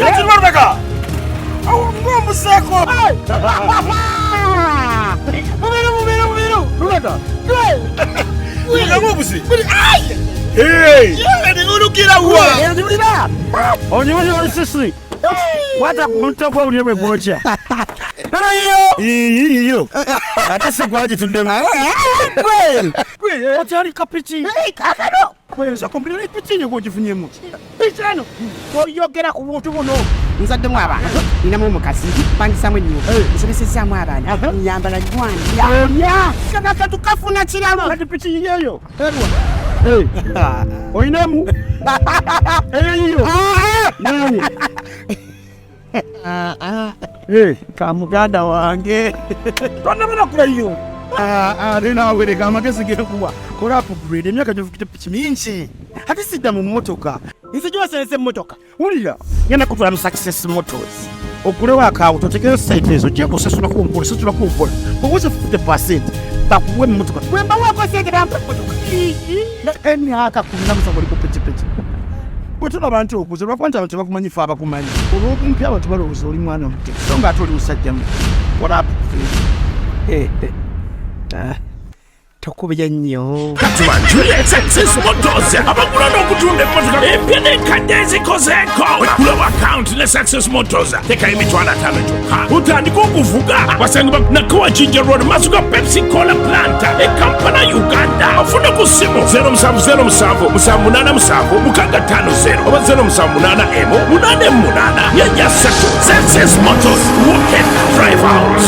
Kyekiri Awo ng'omuseeko. Mubiru, mubiru, mubiru. Lubega. Lubega ng'obusi. Hey! Ndiwulukira wa? Onyiwuli sisi. Kwata ku mutwe gwo bulye bwe gwokya. Yiyo. Ate si gwagituddemu. Okyali kapiki. Kakano. Kweza kompyuta epiki nyo gwogifunyemu. Piki eno. Toyogera ku buntu buno. Nzaddemu abaana. Ninamu omukazi. Mpangisamu ennyumba. Nsomesezaamu abaana. Nyambala nywana. Kano akantu kafuna kiralo. Kati piki yiyeyo. Erwa. Oyinamu? Eyo yiyo. Naye. Ka muganda wange. Tonnaba kula yiyo. Ate naawe leka amagezi gekuwa. Kola upgrade emyaka gyovukidde piki mingi. Ate sidda mu mmotoka. Nze gyobaserese emmotoka. Wulira, ngenda kutwala mu Success Motors. Ogulewo akawuto otekeyo sente ezo ojje kusasulako mpola, sasulako mpola. Bw'oweza 50% bakuwe emmotoka. Bwe mbawaako sente bampa emmotoka. Emyaka 17 oli ku pikipiki. Bwe tulaba nti okuze lwakuba nti abantu tebakumanyi ffe abakumanyi. Olw'okumpi abantu balowooza oli mwana muto so nga ate oli musajja muto. What up? Tokubye nnyo. Katubanjulire Success Motors abagula n'okutunda emmotoka empya n'enkadde ezikozeeko. Gulawo akawunti ne Success Motors, tekayo 50,000 gyokka otandike okuvuga. Basangibwa Nakawa Jinja Road, maaso ga Pepsi Cola Plant e Kampala, Uganda. Ofune ku ssimu 0707 787 650 oba 078 emu 88 4 3. Success Motors, walk in, drive out.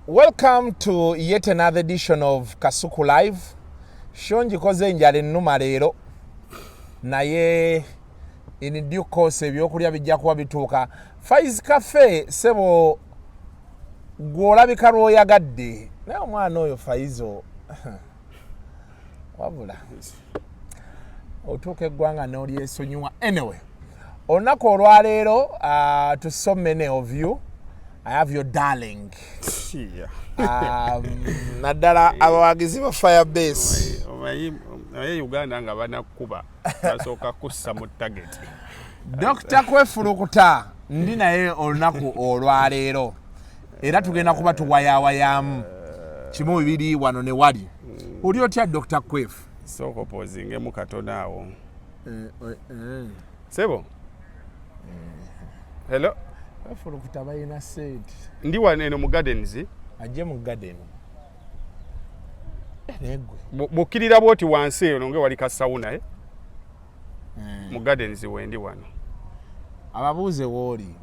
Welcome to yet another edition of Kasuku Live. Show ngikoze enjala ennuma leero, naye in due course ebyokulya bijja kuba bituuka. Faiz Cafe, sebo gw'olabika lw'oyagadde, naye omwana oyo Faizo wabula otuuka eggwanga n'olyesonyiwa. Anyway, olunaku olwaleero, to so many of you, I have your darling, naddala abawagizi ba Firebase. Omanyi naye Uganda nga banakuba basooka kussa mu target. Dr Kwefulukuta ndi naye olunaku olwaleero, era tugenda kuba tuwayawayamu kimu bibiri wano ne wali. Oli otya, Dr Kwefu? Sooka opoozingemu katono awo, sebo. Hello. Kwefulukuta balina sente. Ndi wano eno mu gardens. Ajje mu garden naye gwe. Bw'okkirira bwoti wansi eyo nonge wali kasawuna, eh? Mu gardens wendi wano. Ababuuze wooli.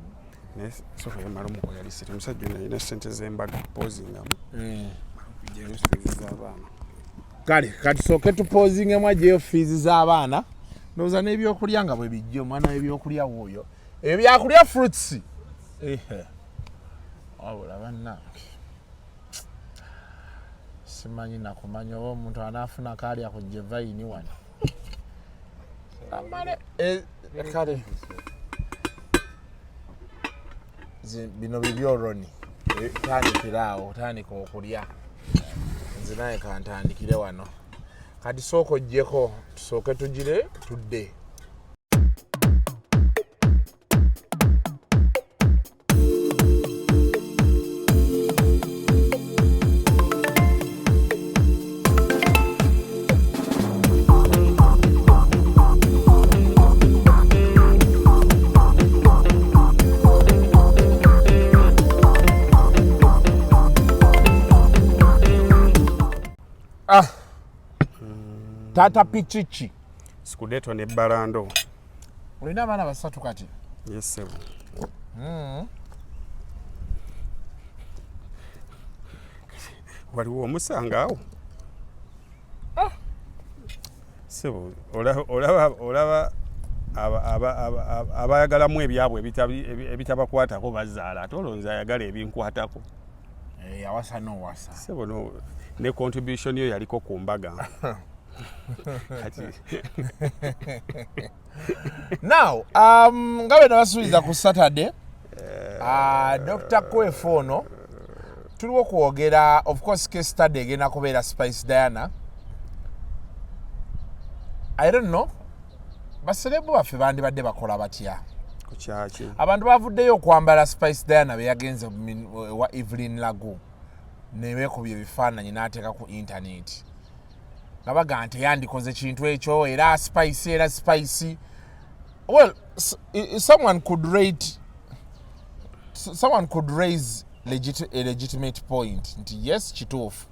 Naye sooka yamala omukola lisiti. Omusajja ono alina sente z'embaga, pozingamu okugyayo fees z'abaana. Kale katusooke tupoozingemu aggyeyo fiizi z'abaana. Ndowooza n'ebyokulya nga bwe bijja. Omwana w'ebyokulya wuuyo, ebyo byakulya, fruits. Ehe. Wabula bannange, simanyi nakumanya oba omuntu anaafuna kaalya ku jevayini wano amale. Kale bino bibyo Roni. Tandikira awo, tandika okulya. Nze naye kantandikire wano. Kati sooka oggyeko, tusooke tugire tudde. Ah. Tata Pichichi. Scudetto ne Ballon d'Or. Olina abaana basatu kati? Yes, sebo. Waliwo omusanga awo, sebo. Olaba abayagalamu ebyabwe ebitabakwatako bazaala, ate olwo nze ayagala ebinkwatako. Eh, awasa n'owasa. Sebo, no, ne contribution yo yaliko ku mbaga kati. Now, nga bwe nabasuubiza ku Saturday, Dr Kwefu ono tuliwo okwogera. Of course case study egenda kubeera Spice Diana. I don't know, ba celeb baffe bandibadde bakola batya? Kukyaki? Abantu bavuddeyo okwambala Spice Diana be yagenze ewa Evelyn Lagu ne beekubya ebifaananyi n'ateeka ku intaneti nga baga nti yandikoze kintu ekyo. Era Spice, era Spice, well, someone could raise a legitimate point nti yes, kituufu,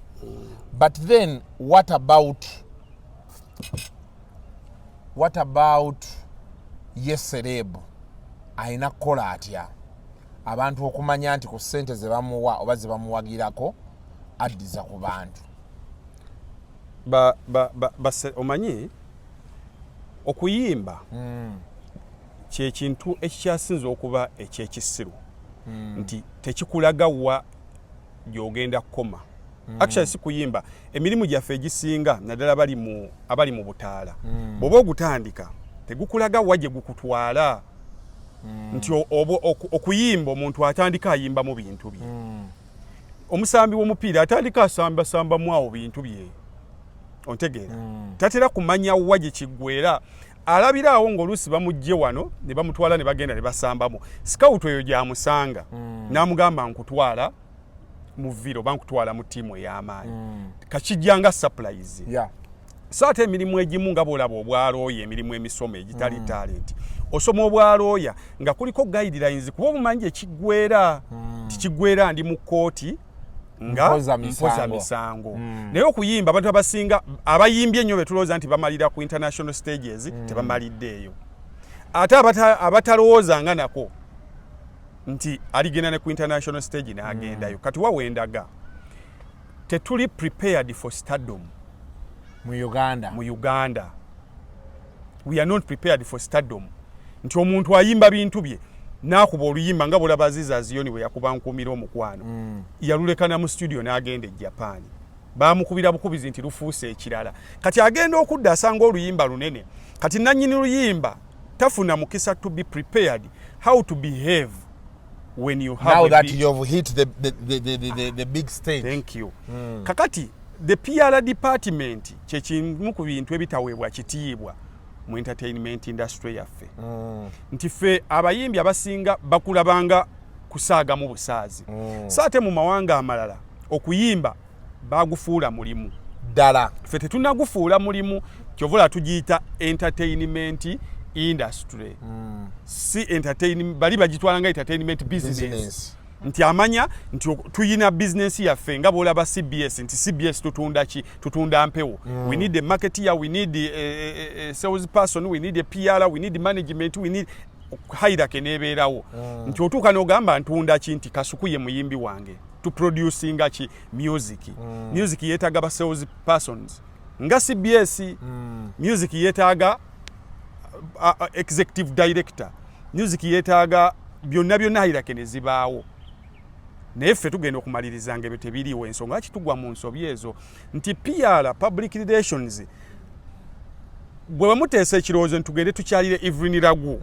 but then what about ye celeb alina kukola atya abantu okumanya nti ku ssente ze bamuwa oba ze bamuwagirako addiza ku bantu? Omanyi okuyimba kyekintu ekikyasinza okuba ekyekisiru nti tekikulaga wa gyogenda kukoma. Actually si kuyimba, emirimu gyaffe egisinga, naddala abali mu butaala, bw'oba ogutandika tegukulaga wa gye gukutwala. Nti okuyimba omuntu atandika ayimba mu bintu bye, omusambi w'omupiira atandika asambasambamu awo bintu bye, ontegeera? Tatera kumanya wa gye kiggwera, alabira awo ng'oluusi bamuggye wano ne bamutwala ne bagenda ne basambamu. Scout eyo gy'amusanga n'amugamba, "Nkutwala mu Villa oba nkutwala mu ttiimu ey'amaanyi." Kakijja nga surprise. So ate emirimu egimu nga bw'olaba obwalooya, emirimu emisomo egitali talent, osoma obwalooya nga kuliko guidelines, kuba obumanyi ekiggwera tikiggwera ndi mu kkooti nga mpoza mpoza misango. Misango. Naye okuyimba, abantu abasinga abayimbye ennyo betulowooza nti bamalira ku international stages, tebamaliddeeyo. Ate abatalowooza nga nako nti aligenda ne ku international stage n'agendayo. Kati wawendaga tetuli prepared for stardom. Mu Uganda? Mu Uganda we are not prepared for stardom, nti omuntu ayimba bintu bye n'akuba oluyimba nga bwolaba Aziza Ziyoni bwe yakuba "Nkuumira Omukwano". Yalulekana mu studio n'agenda e Japan, bamukubira bukubizi nti lufuuse ekirala. Kati agenda okudda asanga oluyimba lunene. Kati nannyini luyimba tafuna mukisa to be prepared how to behave when you have now a that big you've hit the big stage. Thank you. Kakati the PR department kyekimu ku bintu ebitaweebwa kitiibwa mu entertainment industry yaffe, nti ffe abayimbi abasinga bakulabanga kusaagamu busaazi. So ate mu mawanga amalala okuyimba bagufuula mulimu. Ddala. Ffe tetunagufuula mulimu, kyova tugiyita entertainment industry, si entertainment. Bali bagitwala nga entertainment business, business. Nti amanya nti tuyina bizinesi yaffe nga bwolaba CBS, nti CBS tutunda ki? Tutunda mpewo. We need a marketeer, we need a sales person, we need a PR, we need management, we need hierarchy nebeerawo. Nti otuuka n'ogamba ntunda ki? Nti Kasuku ye muyimbi wange, tuproducinga ki? Music. Music yeetaaga ba sales persons nga CBS. Music yeetaaga executive director, music yeetaaga byonna byonna, hierarchy ne zibaawo. Naye ffe tugenda okumaliriza nga ebyo tebiriiwo. Ensonga lwaki tugwa mu nsobi ezo nti PR, public relations, bwe bamuteesa ekirowoozo nti tugende tukyalire Evelyn Lagu,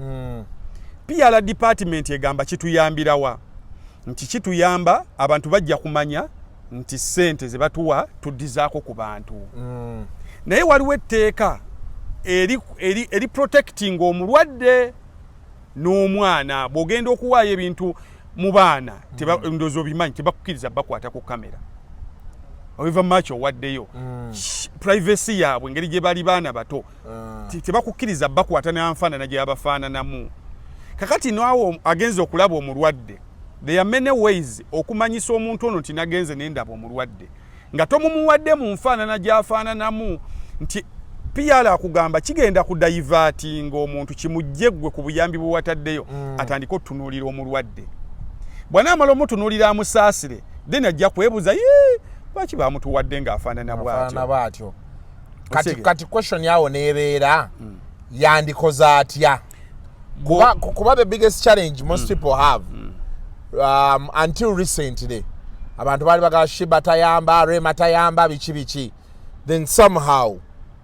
PR department egamba kituyambirawa? Nti kituyamba abantu bajja kumanya nti ssente ze batuwa tuddizaako ku bantu. Naye waliwo etteeka eri protecting omulwadde n'omwana. Bw'ogenda okuwaayo ebintu mu baana, ndowooza obimanyi, tebakukkiriza bakwata ku kamera obiva mumaki owaddeyo. Privacy yaabwe, engeri gye bali baana bato, tebakukkiriza bakwata nanfaanana gye babafaananamu. Kakati naawe agenza okulaba omulwadde, there are many ways okumanyisa omuntu ono nti nagenze nendaba omulwadde nga tomumuwadde mu nfaanana gy'afaananamu, nti PR akugamba kigenda kudivertinga omuntu kimugje ggwe ku buyambi bwe wataddeyo, atandike otutunuulira omulwadde. Bw'anaamala omutunuulira amusaasire, then ajja kwebuuza, "Yee, lwaki bamutuwadde ng'afaanana afaanana bw'atyo?" Bw'atyo. Kati Osege. Kati question yawo nebeera, yandikoze atya? Kuba the biggest challenge most people have, until recently abantu baali bagala Sheebah tayamba, Rema tayamba, biki biki, then somehow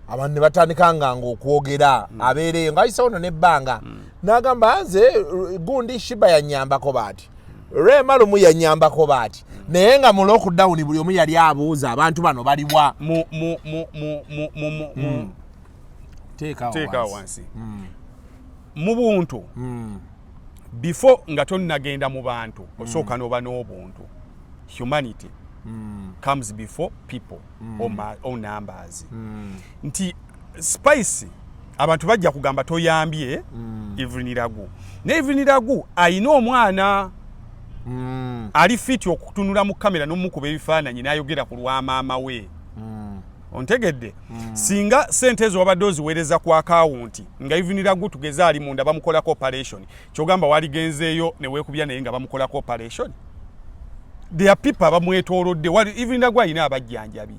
abantu ne batandika nga okwogera abeereyo ngaayisewo no nebbanga n'agamba, "Nze gundi Sheebah yanyambako baati, Rema lumu yanyambako baati," naye nga mu lockdown buli omu yali abuuza abantu bano baliwa. Mu mu mu mu mu mu mu mu Teekawo wansi mu buntu. Before nga tonnagenda mu bantu, osooka n'oba n'obuntu. Humanity comes before people or numbers. Nti Spice, abantu bajja kugamba toyambye Evelyn Lagu, naye Evelyn Lagu ayina omwana ali fit okutunula mu kamera n'omukuba ebifaananyi n'ayogera ku lwa maama we. Ontegedde? Singa sente ezo wabadde oziweereza ku akawunti nga Evelyn Lagu, tugeze, ali munda bamukolako operation, kyogamba waligenzeeyo ne weekubya naye nga bamukolako operation? There are people abamwetoolodde. Evelyn Lagu alina abajjanjabi,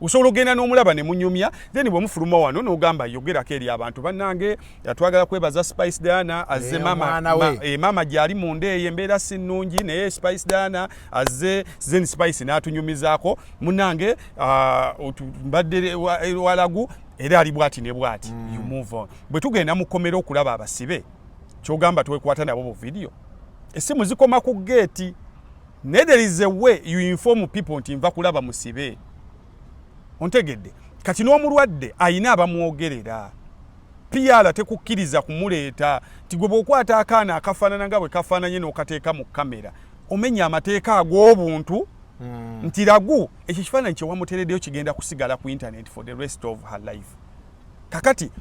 osobola ogenda n'omulaba ne munyumya, then bwe mufuluma wano n'ogamba, yogerako eri abantu, bannange twagala kwebaza Spice Diana azze. Mama, Omwana we. Mama gyali munda eyo, embeera si nnungi, naye Spice Diana azze. Then Spice n'atunyumizaako, munnange mbadde walagu era ali bwati ne bwati. You move on. Bwe tugenda mu kkomera okulaba abasibe, kyogamba twekwata nabo bu video? Essimu zikoma ku geeti, naye there is a way you inform people nti nva kulaba musibe. Ontegedde? Kati n'omulwadde ayina abamwogerera. PR tekukkiriza kumuleeta nti gwe bw'okwata akaana akafaanana nga bwe kafaananye n'okateeka mu kamera, omenya amateeka ag'obuntu. Nti Lagu ekyo kifaananyi kye wamuteereddeyo kigenda kusigala ku internet for the rest of her life. Kakati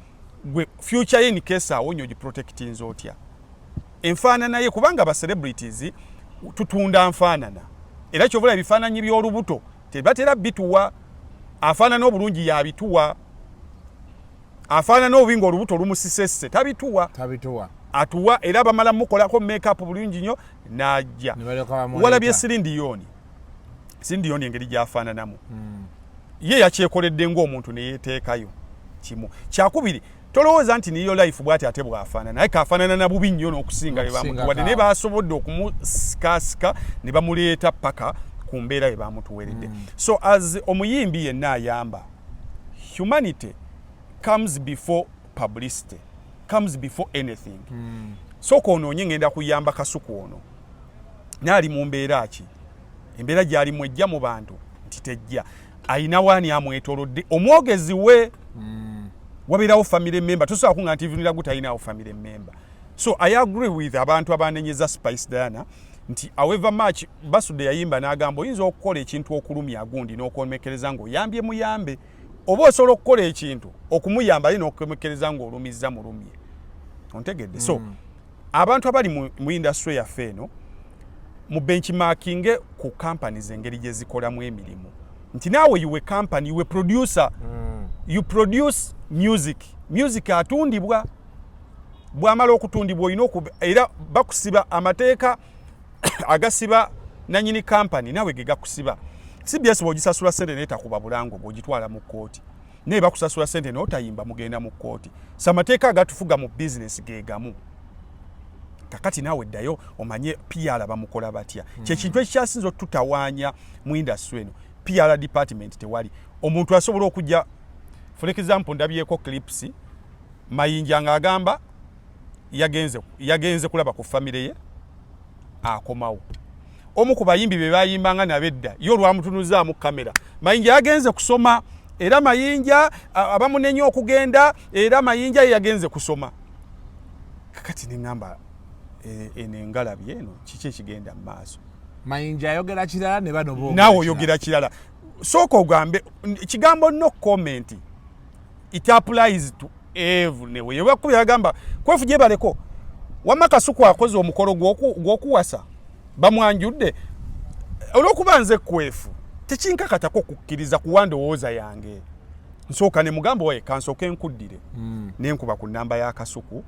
gwe future ye in case awonye, ogiprotectinza otya enfaanana ye? Kubanga ba celebrities tutunda nfaanana, era kyovula ebifaananyi by'olubuto tebatera bituwa. Afaanana obulungi yabituwa, afaanana obubi ng'olubuto lumusisesse tabituwa. Tabituwa. Atuwa era bamala mukolako makeup bulungi nnyo n'ajja. Ne balyoka bamuleeta. Walabye Celine Dion? Celine Dion engeri gy'afaananamu, ye yakyekoledde ng'omuntu ne yeeteekayo kimu. Kyakubiri, tolowooza nti niyo life bw'ati ate bw'afaanana, naye kafaanana na bubi nnyo n'okusinga bye bamutuwadde, naye basobodde okumusikasika ne bamuleeta paka ku mbeera ye bamutuweredde. So as omuyimbi yenna ayamba, humanity comes before publicity, comes before anything. Sooka onoonye, ngenda kuyamba Kasuku ono, naye ali mu mbeera ki? Embeera gy'alimu ejja mu bantu nti tejja? Ayina waani amwetolodde? Omwogezi we wabeerawo, family member. Tosobola kunga nti Evelyn Lagu talinawo family member. So I agree with abantu abanenyeza Spice Diana nti however much Basudde yayimba n'agamba, oyinza okukola ekintu okulumya gundi n'okwomekereza ng'oyambye muyambe, oba osobola okukola ekintu okumuyamba ali n'okwomekereza ng'olumizza mulumye. Ontegedde? So abantu abali mu industry yaffe eno, mu benchmarking ku companies engeri gye zikolamu emirimu, nti naawe you a company, you a producer, you produce music. Music atundibwa, bw'amala okutundibwa olina era bakusiba amateeka agasiba nanyini company, naawe ge gakusiba. CBS bw'ogisasula sente naye takuba bulango, bw'ogitwala mu kkooti, naye bakusasula sente n'otayimba, mugenda mu kkooti. So amateeka agatufuga mu bizinesi ge gamu. Kakati naawe ddayo omanye PR bamukola batya. Kyekintu ekikyasinza otutawaanya mu industry eno, PR department tewali. Omuntu asobola okujja, for example, ndabyeko clips, Mayinja ng'agamba yagenze kulaba ku famire ye, akomawo. Omu ku bayimbi be bayimbanga nabedda ye olwamutunuzaamu kamera, Mayinja yagenze kusoma, era Mayinja abamunenya okugenda, era Mayinja ye yagenze kusoma. Kakati neŋŋamba, eno engalabi eno kiki ekigenda mu maaso? Mayinja ayogera kirala ne bano boogera Naawe kirala. Oyogera kirala. Sooka ogambe kigambo no comment, it applies to everywhere. Yebakubye yagamba Kwefu gyebaleko, wamma Kasuku akoze omukolo gw'okuwasa, bamwanjudde. Olw'okuba nze Kwefu, tekinkakatako kukkiriza kuwa ndowooza yange. Nsooka ne mugamba, oye kansooke nkuddire. Nenkuba ku namba ya Kasuku,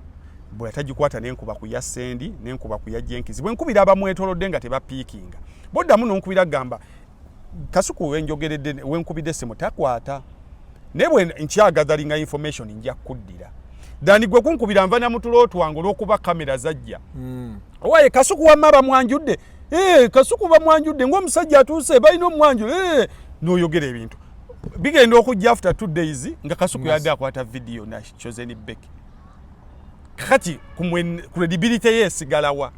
bwe yatagikwata nenkuba ku ya Sendi, nenkuba ku ya Jenkizi. Bwe nkubira abamwetolodde nga tebapiikinga, boddamu nonkubira gamba Kasuku wenjogeredde, wenkubidde essimu takwata, naye bwe nkyagatheringa information nja kuddira. Dani gwe kunkubira nva namutulo twange olw'okuba kamera zajja. Owaye Kasuku wamma bamwanjudde. Eh, Kasuku bamwanjudde ng'omusajja atuuse, balina omwanjula. Eh, n'oyogera ebintu bigenda okujja after 2 days nga Kasuku yadde akwata video na Chosen Becky. Kakati credibility ye esigalawa?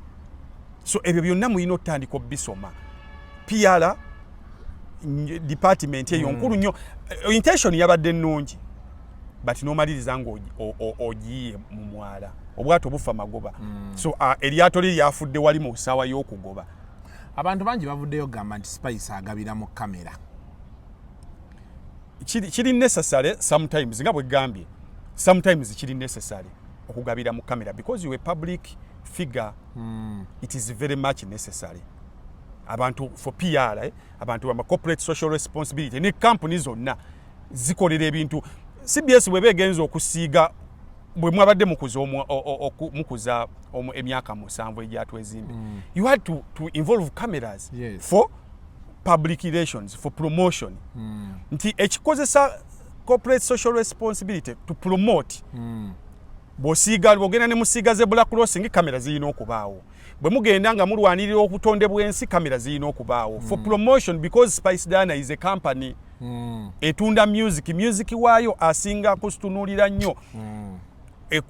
So ebyo byonna mulina otandika obisoma. PR department eyo nkulu nnyo. Intention yabadde nnungi. But nomaliriza nga ogiyiye mu mwala, obwato bufa magoba. So eryato lye lyafudde wali mu ssaawa y'okugoba. Abantu bangi bavuddeyo gamba nti Spice agabira mu kamera. Kiri necessary sometimes, nga bwe gambye, sometimes kiri necessary okugabira mu kamera because you a public figure. It is very much necessary abantu for PR, eh? Abantu bama corporate social responsibility ne company zonna zikolera ebintu. CBS bweba egenza okusiiga, bwe mwabadde mukuza mukuza emyaka 7 egyatwezimbe, you had to involve cameras for public relations, for promotion. Nti ekikozesa corporate social responsibility to promote. Bw'osiiga, bw'ogenda ne musiiga zebra crossing, kamera zirina okubaawo. Bwe mugenda nga mulwanirira obutonde bw'ensi, kamera zirina okubaawo for promotion, because Spice Diana is a company etunda music. Music waayo asinga kutunuulira nnyo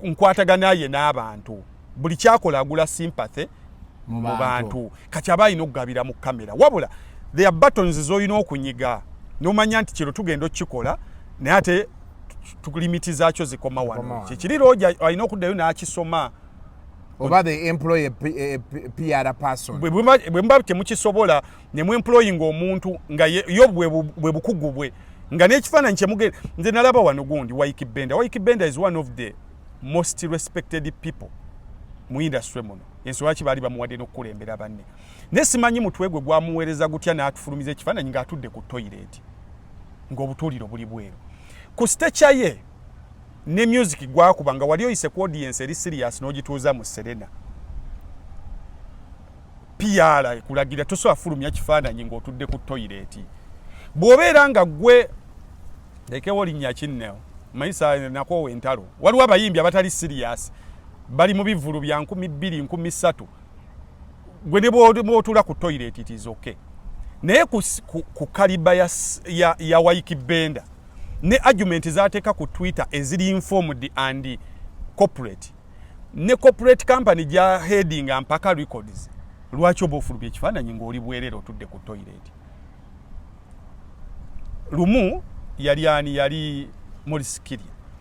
nkwatagana ye n'abantu. Buli kyakola agula sympathy mu bantu. Kati aba alina okugabira mu kamera, wabula there are buttons z'olina okunyiga n'omanya nti kino tugenda okukikola, naye ate limit zaakyo zikoma wano. Kikiri roja alina okuddayo n'akisoma. Oba they employ a PR person. Bwe muba temukisobola ne muemployinga omuntu nga yo bwe bukugu bwe, nga n'ekifaananyi kyemugenda. Nze nalaba wano gundi Ykee Benda. Ykee Benda is one of the most respected people mu industry muno. Ensonga lwaki baali bamuwadde n'okukulembera banne, naye simanyi mutwe gwe gwamuweereza gutya n'atufulumiza ekifaananyi ng'atudde ku toilet, ng'obutuuliro buli bweru. Ku stature ye ne music gwakuba, nga wali oyise ku audience eri serious n'ogituuza mu Serena, PR ekulagira tosobola fulumya kifaananyi ng'otudde ku toilet. Bw'obeera nga ggwe lekewo linnya kinne mayisa nakoowa entalo, waliwo abayimbi abatali serious, bali mu bivulu bya 2000, 3000, gwe ne bw'otuula ku toilet, it is okay. Naye ku caliber ya Ykee Benda ne argument zateeka ku Twitter eziri informed and corporate, ne corporate company gya heading Mpaka Records, lwaki oba ofulumya ekifaananyi ng'oli bwerere otudde ku toilet? Lumu yali ani, yali Maurice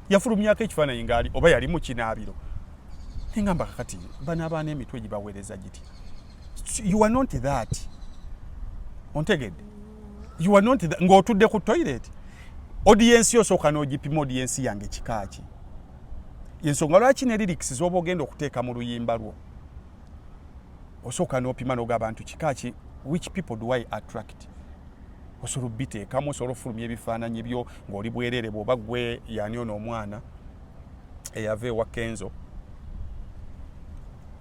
yafulumyako ekifaananyi ngaali oba yali mu kinaabiro, nengamba kakati bano abaana emitwe gibaweereza giti? You are not that, ontegedde? You are not that ng'otudde ku toilet. Audience osooka n'ogipima, audience yange kikaaki? Ensonga lwaki ne lyrics z'oba ogenda okuteeka mu luyimba lwo osooka n'opima n'ogamba abantu kikaaki, which people do I attract? Osobola obiteekamu, osobola ofulumya ebifaananyi byo ng'oli bwerere. Bw'oba gwe yani ono omwana eyava ewa Kenzo,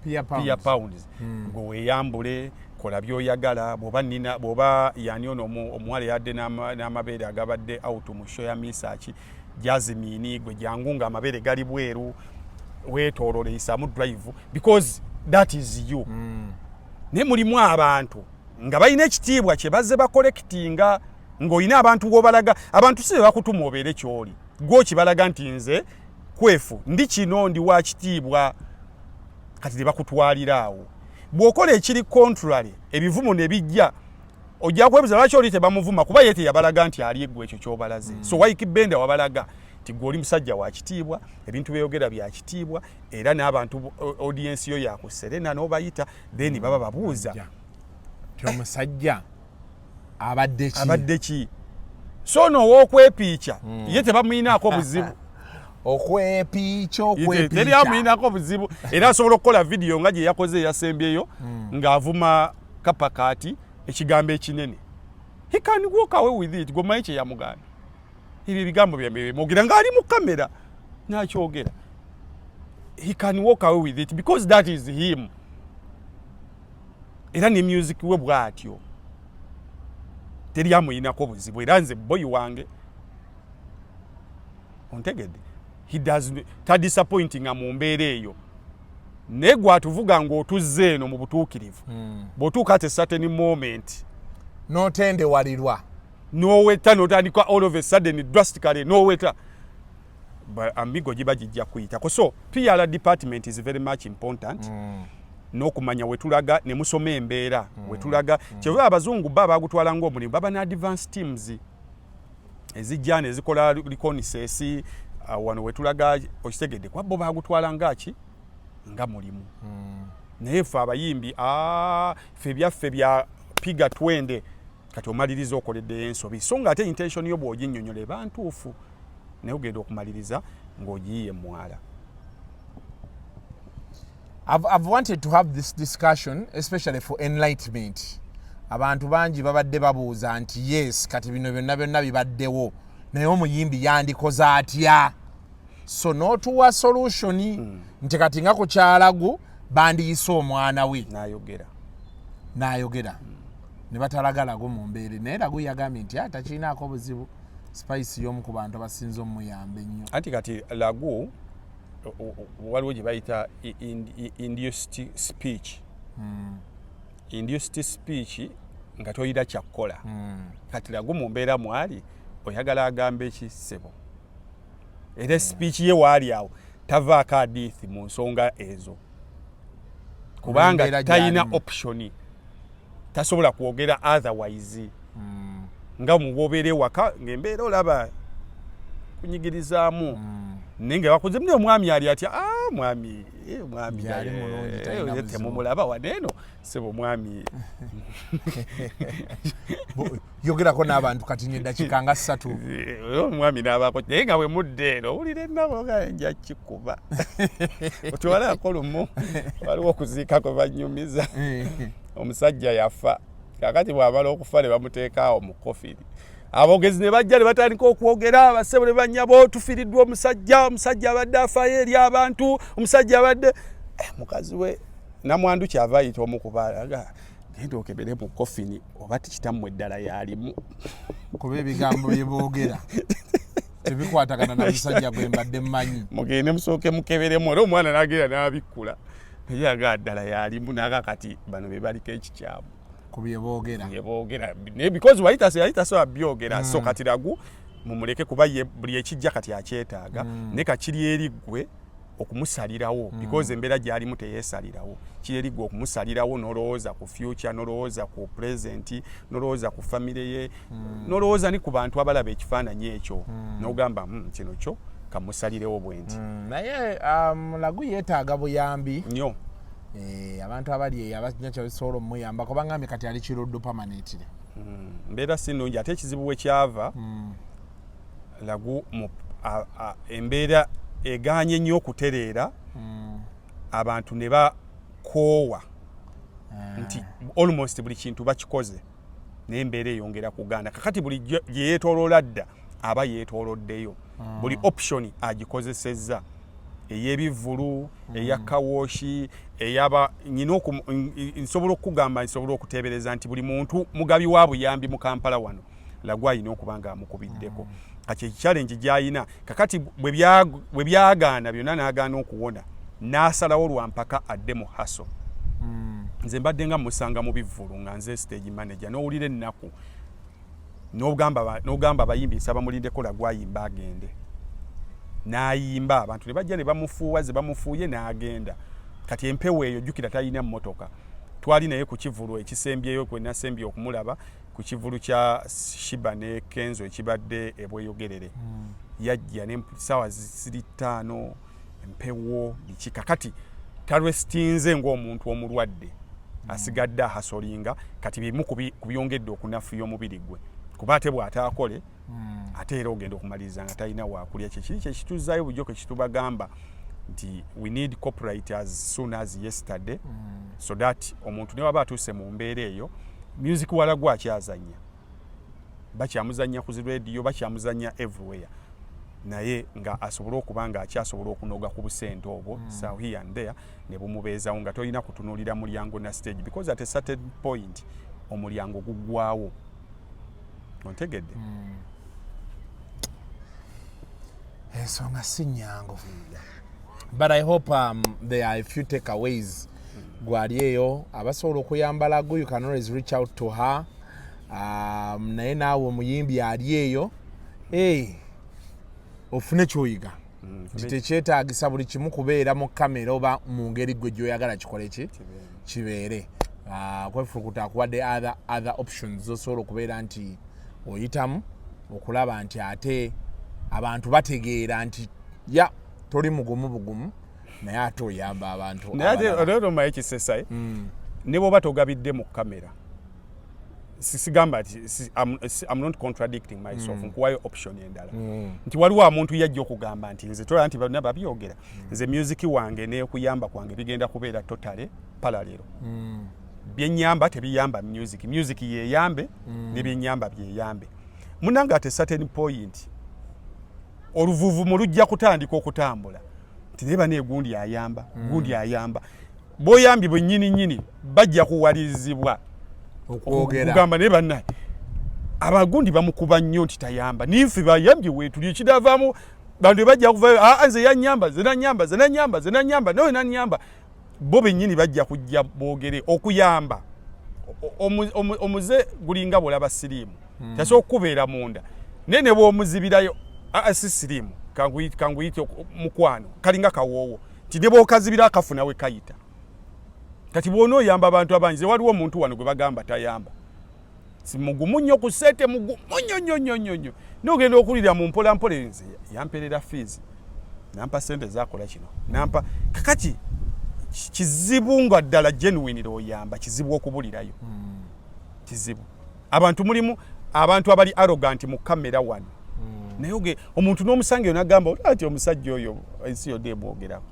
Pia Pounds, gwe weeyambule, kola by'oyagala. Bw'oba nina, bw'oba yani ono omuwala eyadde n'amabeere agabadde out mu show ya Misaki Jasmine, gwe jangu nga amabeere gali bweru, weetoolole, isaamu drive, because that is you. Naye mulimu abantu nga balina ekitiibwa kye bazze bacollectinga, ng'olina abantu gw'obalaga. Abantu si be bakutuma obeere ky'oli, gw'okibalaga nti nze Kwefu ndi kino, ndi wa kitiibwa. Kati ne bakutwalira awo. Bw'okola ekiri contrary, ebivumo ne bijja, ojja kwebuza lwaki oli tebamuvuma, kuba ye teyabalaga nti ali eggwe ekyo ky'obalaze. So Ykee Benda wabalaga nti gwe oli musajja wa kitiibwa, ebintu byeyogera bya kitiibwa, era n'abantu audience yo yaku Serena n'obayita, then baba babuuza ti omusajja abadde ki? Abadde ki? So ono ow'okwepiica ye tebamuyinaako buzibu. Okwepiica. Teri amuyinako buzibu, era asobola okukola vidiyo nga gye yakoze eyasembyeyo ng'avuma Kapakaati ekigambo ekinene. He can walk away with it. Gomanyi kye yamugamba, ebyo ebigambo byambe bimwogera ng'ali mu kamera n'akyogera. He can walk away with it because that is him. Era ne music we bw'atyo, teri amuyinako buzibu. Era nze boyi wange, ontegedde, he does tadisappointinga mu mbeera eyo. Naye gwatuvuga ng'otuzze eno mu butuukirivu, bw'otuuka at a certain moment n'otendewalirwa, n'oweta, n'otandika all of a sudden drastically n'oweta, amigo giba gijja kuyitako. So PR department is very much important n'okumanya wetulaga ne musoma embeera wetulaga. Kyeva abazungu ba bagutwala ng'omulimu, baba ne advance teams ezijja ne zikola reconnaissance, Wano wetulaga okitegedde, kuba bo bagutwala ngaki nga mulimu. Naye ffe abayimbi, ffe ebyaffe bya piga twende. Kati omaliriza okoleddeyo ensobi, so nga ate intention yo bw'oginnyonnyola eba ntuufu, naye ogenda okumaliriza ng'ogiyiye mwala. I've wanted to have this discussion especially for enlightenment. Abantu bangi babadde babuuza nti yes, kati bino byonna byonna bibaddewo, naye omuyimbi yandikoze atya? So n'otuwa solution nti kati nga ku kyalagu bandiyise omwana we n'ayogera. N'ayogera ne batalaga Lagu mu mbeere, naye Lagu yagambye nti takirinaako buzibu. Spice y'omu ku bantu abasinze omuyamba ennyo. Anti kati Lagu waliwo gye bayita induced speech. Induced speech nga toyina kyakkola. Kati Lagu mu mbeera mwali oyagala agambe eki, ssebo? Era speech ye waali awo tavaako adiithi mu nsonga ezo, kubanga Embeera talina gy'alimu. option, tasobola kwogera otherwise. Nga mubwobeera ewaka ng'embeera olaba kunyigirizaamu, naye nga bakuze mune omwami ali atya? Ah, mwami, mwami Gyali mulungi, talina buzibu. Temumulaba waneeno, sebo mwami. Yogerako n'abantu kati neddakiika nga 3. Omwami n'abaako, naye nga bwe mudda eno owulira ennaku nga nja kikuba otwalako. Lumu waliwo okuziika kwe banyumiza, omusajja yafa. Kakati bw'amala okufa ne bamuteeka awo mu coffin, aboogezi ne bajja ne batandika okwogera: "Abasebo ne bannyabo, tufiiriddwa omusajja, omusajja abadde afaayo eri abantu, omusajja abadde." Mukazi we namwandu kyava ayita omu ku baana, "Genda okebere mu coffin oba tikitammwe eddala yalimu." Kuba ebigambo bye boogera tebikwatagana na musajja gwe mbadde mmanyi. Mugende musooke mukeberemu. Era omwana n'agenda n'abikkula, naye aga ddala yalimu. Naga kati bano be baliko ekikyamu ku bye boogera. Bye boogera, naye because wali yali tasobola byogera. So kati Lagu mumuleke, kuba ye buli ekijja kati akyetaaga, naye kakiri eri ggwe okumusalirawo, because embeera gy'alimu teyeesalirawo. Kiri eri ggwe okumusalirawo, n'olowooza ku future, n'olowooza ku present, n'olowooza ku famire ye, n'olowooza ni ku bantu abalaba ekifaananyi ekyo, n'ogamba, kino kyo kamusalirewo bwe nti." Naye Lagu yeetaaga buyambi. Nnyo. Abantu abali eyo abalina kyebasobola omuyamba, kubanga kati ali Kiruddu permanently. Mbeera si nnungi. Ate ekizibu we kyava, Lagu mu embeera egaanye nnyo okutereera, abantu ne bakoowa nti almost buli kintu bakikoze, naye embeera eyongera kugaana. Kakati buli gye yeetooloola dda aba yeetooloddeyo, buli option agikozesezza, ey'ebivvulu, eya car wash, eyaba nyina nsobola okukugamba, nsobola okuteebereza nti buli muntu mugabi wa buyambi mu Kampala wano Lagu alina okuba nga amukubiddeko. Kati echallenge gy'ayina kakati bwe byagaana byonna n'agaana okuwona, n'asalawo lwampaka adde mu hustle. Nze mbadde nga musanga mu bivvulu nga nze stage manager, n'owulira ennaku, n'ogamba abayimbi, "Nsaba mulindeko Lagu ayimba agende." N'ayimba, abantu ne bajja ne bamufuuwa ze bamufuuye, n'agenda. Kati empewo eyo, jjukira talina mmotoka. Twali naye ku kivulu ekisembyeyo kwe nasembye okumulaba, ku kivulu kya Sheebah ne Kenzo ekibadde ebweyogerere. Yajja ne saawa ziri 5, empewo biki. Kakati talwesitinze ng'omuntu omulwadde, asigadde ahustlinga. Kati bimu ku byongedde okunafuya omubiri gwe, kuba ate bw'ataakole ate era ogenda okumaliriza nga talina wakulya. Kyekiri kyekituzaayo bulijjo kye kitubagamba nti we need copyright as soon as yesterday, so that omuntu ne waba atuuse mu mbeera eyo, music wa Lagu akyazanya, bakyamuzanya ku zi radio, bakyamuzanya everywhere, naye nga asobole okuba nga akyasobola okunoga ku busente obwo so here and there ne bumubeezawo, nga tolina kutunuulira mulyango na stage, because at a certain point omulyango guggwawo, ontegedde? Ensonga si nyangu, but I hope there are a few takeaways. Gwali eyo abasobola okuyamba Lagu, you can always reach out to her. Naye naawe omuyimbi ali eyo, hey, ofune kyoyiga nti tekyetaagisa buli kimu kubeera mu kamera oba mu ngeri gwe gyoyagala kikole ki kibeere. Kwefulukuta akuwadde other options zosobola okubeera nti oyitamu okulaba nti ate abantu bategeera nti Ya, toli mugumu bugumu, naye ate oyamba abantu Naye ate abalala. olwo omanyi ekisesa, eh? Ne bw'oba togabidde mu kamera, sigamba nti I'm not contradicting myself, nkuwayo option endala nti waliwo omuntu yajja okugamba nti nze tolaba nti bonna babyogera, nze music wange n'ekuyamba kwange bigenda kubeera totally parallel, byenyamba tebiyamba music, music yeyambe ne byenyamba byeyambe. Munange, at a certain point oluvuvumo lujja kutandika okutambula nti naye bane gundi ayamba, gundi ayamba. Boyambye bwennyini nnyini bajja kuwalirizibwa okwogera. Kugamba naye bannaye abagundi bamukuba nnyo nti tayamba, nife bayambye weetuli. Ekinavaamu bantu bajja kuvayo, aa, nze yanyamba, ze nanyamba, ze nanyamba, ze nanyamba, nawe nanyamba. Bo bennyini bajja kujja boogere okuyamba. Omuze gulinga bwolaba siriimu, tasobola okukubeera munda, naye ne bw'omuzibirayo, aa, si siriimu, kanguyite mukwano, kalinga kawoowo nti ne bw'okazibira akafuna we kayita. Kati bw'ona oyamba abantu abangi, ze waliwo omuntu wano gwe bagamba tayamba, si mugumu nnyo ku ssente, mugumu nnyo nnyo nnyo nnyo nnyo, nogenda okulira mu mpola mpola, nze yamperera fees, nampa sente zakola kino, nampa. Kakati kizibu nga ddala genuine oyamba, kizibu okubulirayo, kizibu. Abantu mulimu abantu abali arrogant mu kamera wano, naye oge omuntu n'omusanga eyo nagamba ati omusajja oyo ensi yonna emwogerako.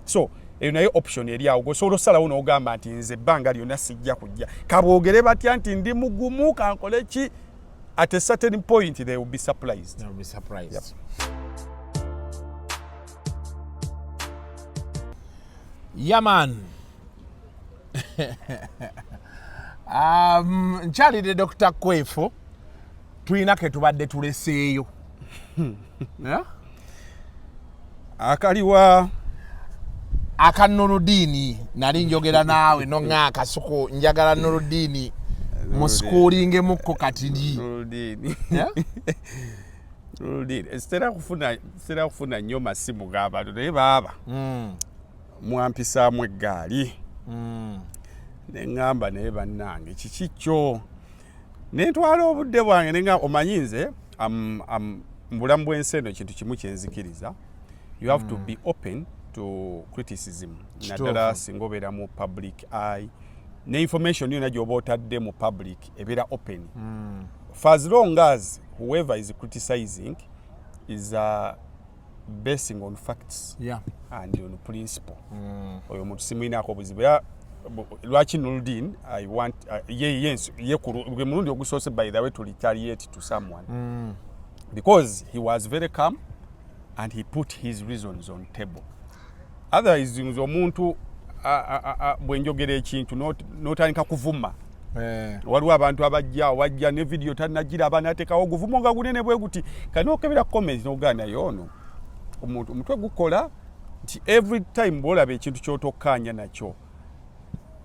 So eyo naye option eri awo, gosobola osalawo n'ogamba nti nze ebbanga lyonna sijja kujja, kaboogere batya nti ndi mugumu, kankole ki. At a certain point they will be surprised. They'll be surprised. Yeah, man. Nkyalidde Dr. Kwefu, tulina ke tubadde tuleseeyo. Yeah? Akaliwa? Aka Nuludiini. Nali njogera naawe noŋŋa akasuku, njagala Nuludiini musikuulingemukko katiri. Nurudini. Yeah? Nurudini, sitera kufuna nnyo masimu g'abantu, naye baaba mwampisaamu eggaali ne ŋŋamba naye bannange kiki kyo, nentwala obudde bwange ne ŋŋamba omanyi nze mu bulamu bw'ensi eno ekintu kimu kyenzikiriza, you have to be open to criticism, naddala singa obeera mu public eye, ne information yonna gy'oba otadde mu public ebeera open, for as long as whoever is criticizing is basing on facts and on principle. Oyo omuntu simuyinaako obuzibu. Era lwaki Nuldin, I want ye gwe mulundi ogusoose, by the way, to retaliate to someone, because he was very calm and he put his reasons on table. Otherwise nze omuntu bwe njogera ekintu n'otandika kuvuma, waliwo abantu abajja wajja ne video tanagiraba nateekawo oguvumo nga gunene bwe guti, kati nokebera comment nogaa naye ono omuntu omutwe gukola nti every time bwolaba ekintu kyotokkaanya nakyo,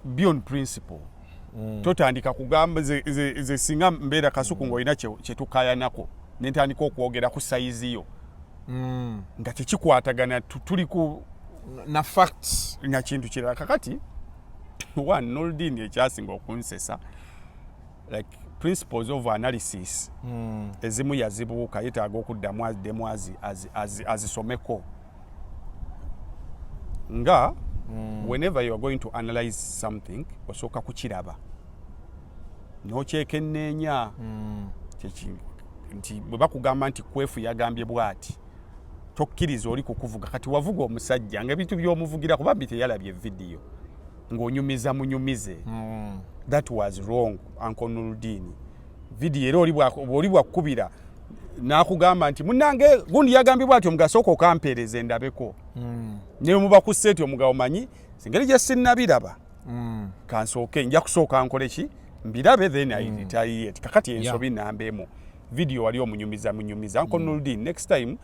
be on principle. Totandika kugamba nze singa mbeera Kasuku ng'olina kyetukayanako nentandika okwogera ku size yo nga tekikwatagana, tuli ku na facts na kintu kirala. Kakati one, Noldin, ekyasinga okunsesa, like principles of analysis ezimu yazibuuka, yetaaga okuddamu addemu azisomeko nga whenever you are going to analyze something, osooka kukiraba n'okyekenneenya. Nti bwe bakugamba nti Kwefu yagambye bw'ati, tokkiriza oli kukuvuga. Kati wavuga omusajja nga ebintu by'omuvugira kuba mbi teyalabye vidiyo ng'onyumiza munyumize. That was wrong, Uncle Nurdin. Vidiyo era oli bwakkubira n'akugamba nti munnange gundi yagambye bw'ati, omugasooka okampeereza endabeko, ne muba ku set omugabo manyi engeri gye sinnabiraba, kansooke nja kusooka nkole ki, mbirabe, then I retaliate. Kakati ensobi namba emu, vidiyo wali omunyumiza munyumiza. Uncle Nurdin, next time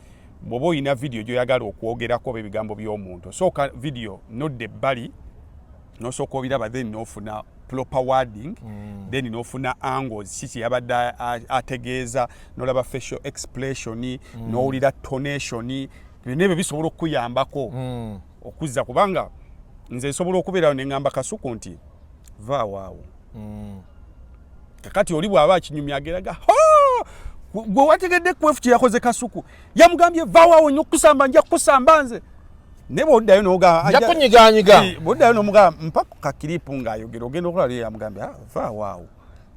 bw'oba oyina vidiyo gy'oyagala okwogerako oba ebigambo by'omuntu, osooka vidiyo nodda ebbali n'osooka obiraba, then n'ofuna proper wording, then n'ofuna angles, kiki yabadde ategeeza, n'olaba facial expression, n'owulira tonation, byonna ebyo bisobola okukuyambako okuzza. Kubanga nze nsobola okubeerawo ne ŋŋamba Kasuku nti vaawo awo. Kakati oli bw'aba akinyumya ageraga, "Ha! Gwe wategedde Kwefu kye yakoze Kasuku, yamugambye vaawo nyo kusamba, nja kukusamba nze. Ne bw'oddayo n'ogamba Nja kunyiganyiga. Bw'oddayo n'omugamba mpa ku kakiripu ng'ayogera, ogenda okulaba ye yamugambye, "Ah, vaawo awo."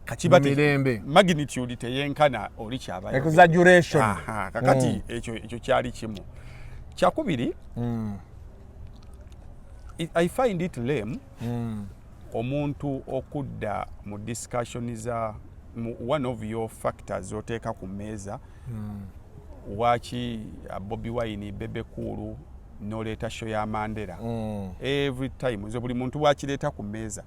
Kakiba Mirembe. Magnitude teyenkana oli kyaba yogera. Exaggeration. Aha, kakati ekyo kyali kimu. Kyakubiri, I find it lame omuntu okudda mu discussion za mu one of your factors zoteeka ku mmeeza, waki Bobi Wine, Bebe Cool, noleeta show ya Mandela every time. Nze buli muntu bwakireeta ku mmeeza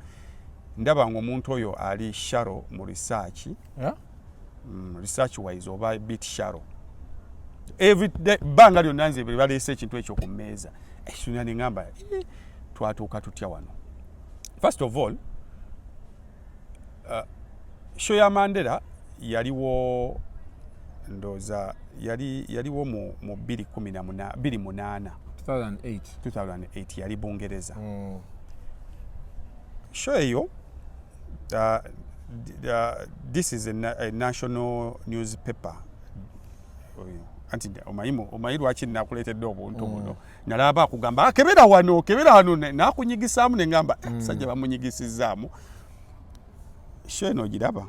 ndaba nga omuntu oyo ali shallow mu research. Yeah? Research wise oba bit shallow. Every day bbanga lyonna nze bwe baleese ekintu ekyo ku mmeeza ekituna ne ŋŋamba, "Eh, twatuuka tutya wano?" First of all, show ya Mandela yaliwo, ndowooza yaliwo mu 2018, 2008. 2008. 2008, yali Bungereza. Show eyo, this is a national newspaper. Oyo, anti omanyi lwaki nakuleetedde obuntu buno? Nalaba akugamba, "Ah, kebera wano, kebera wano," nakunyigisaamu ne ŋŋamba, "Eh, musajja bamunyigisizaamu." Show eno ogiraba,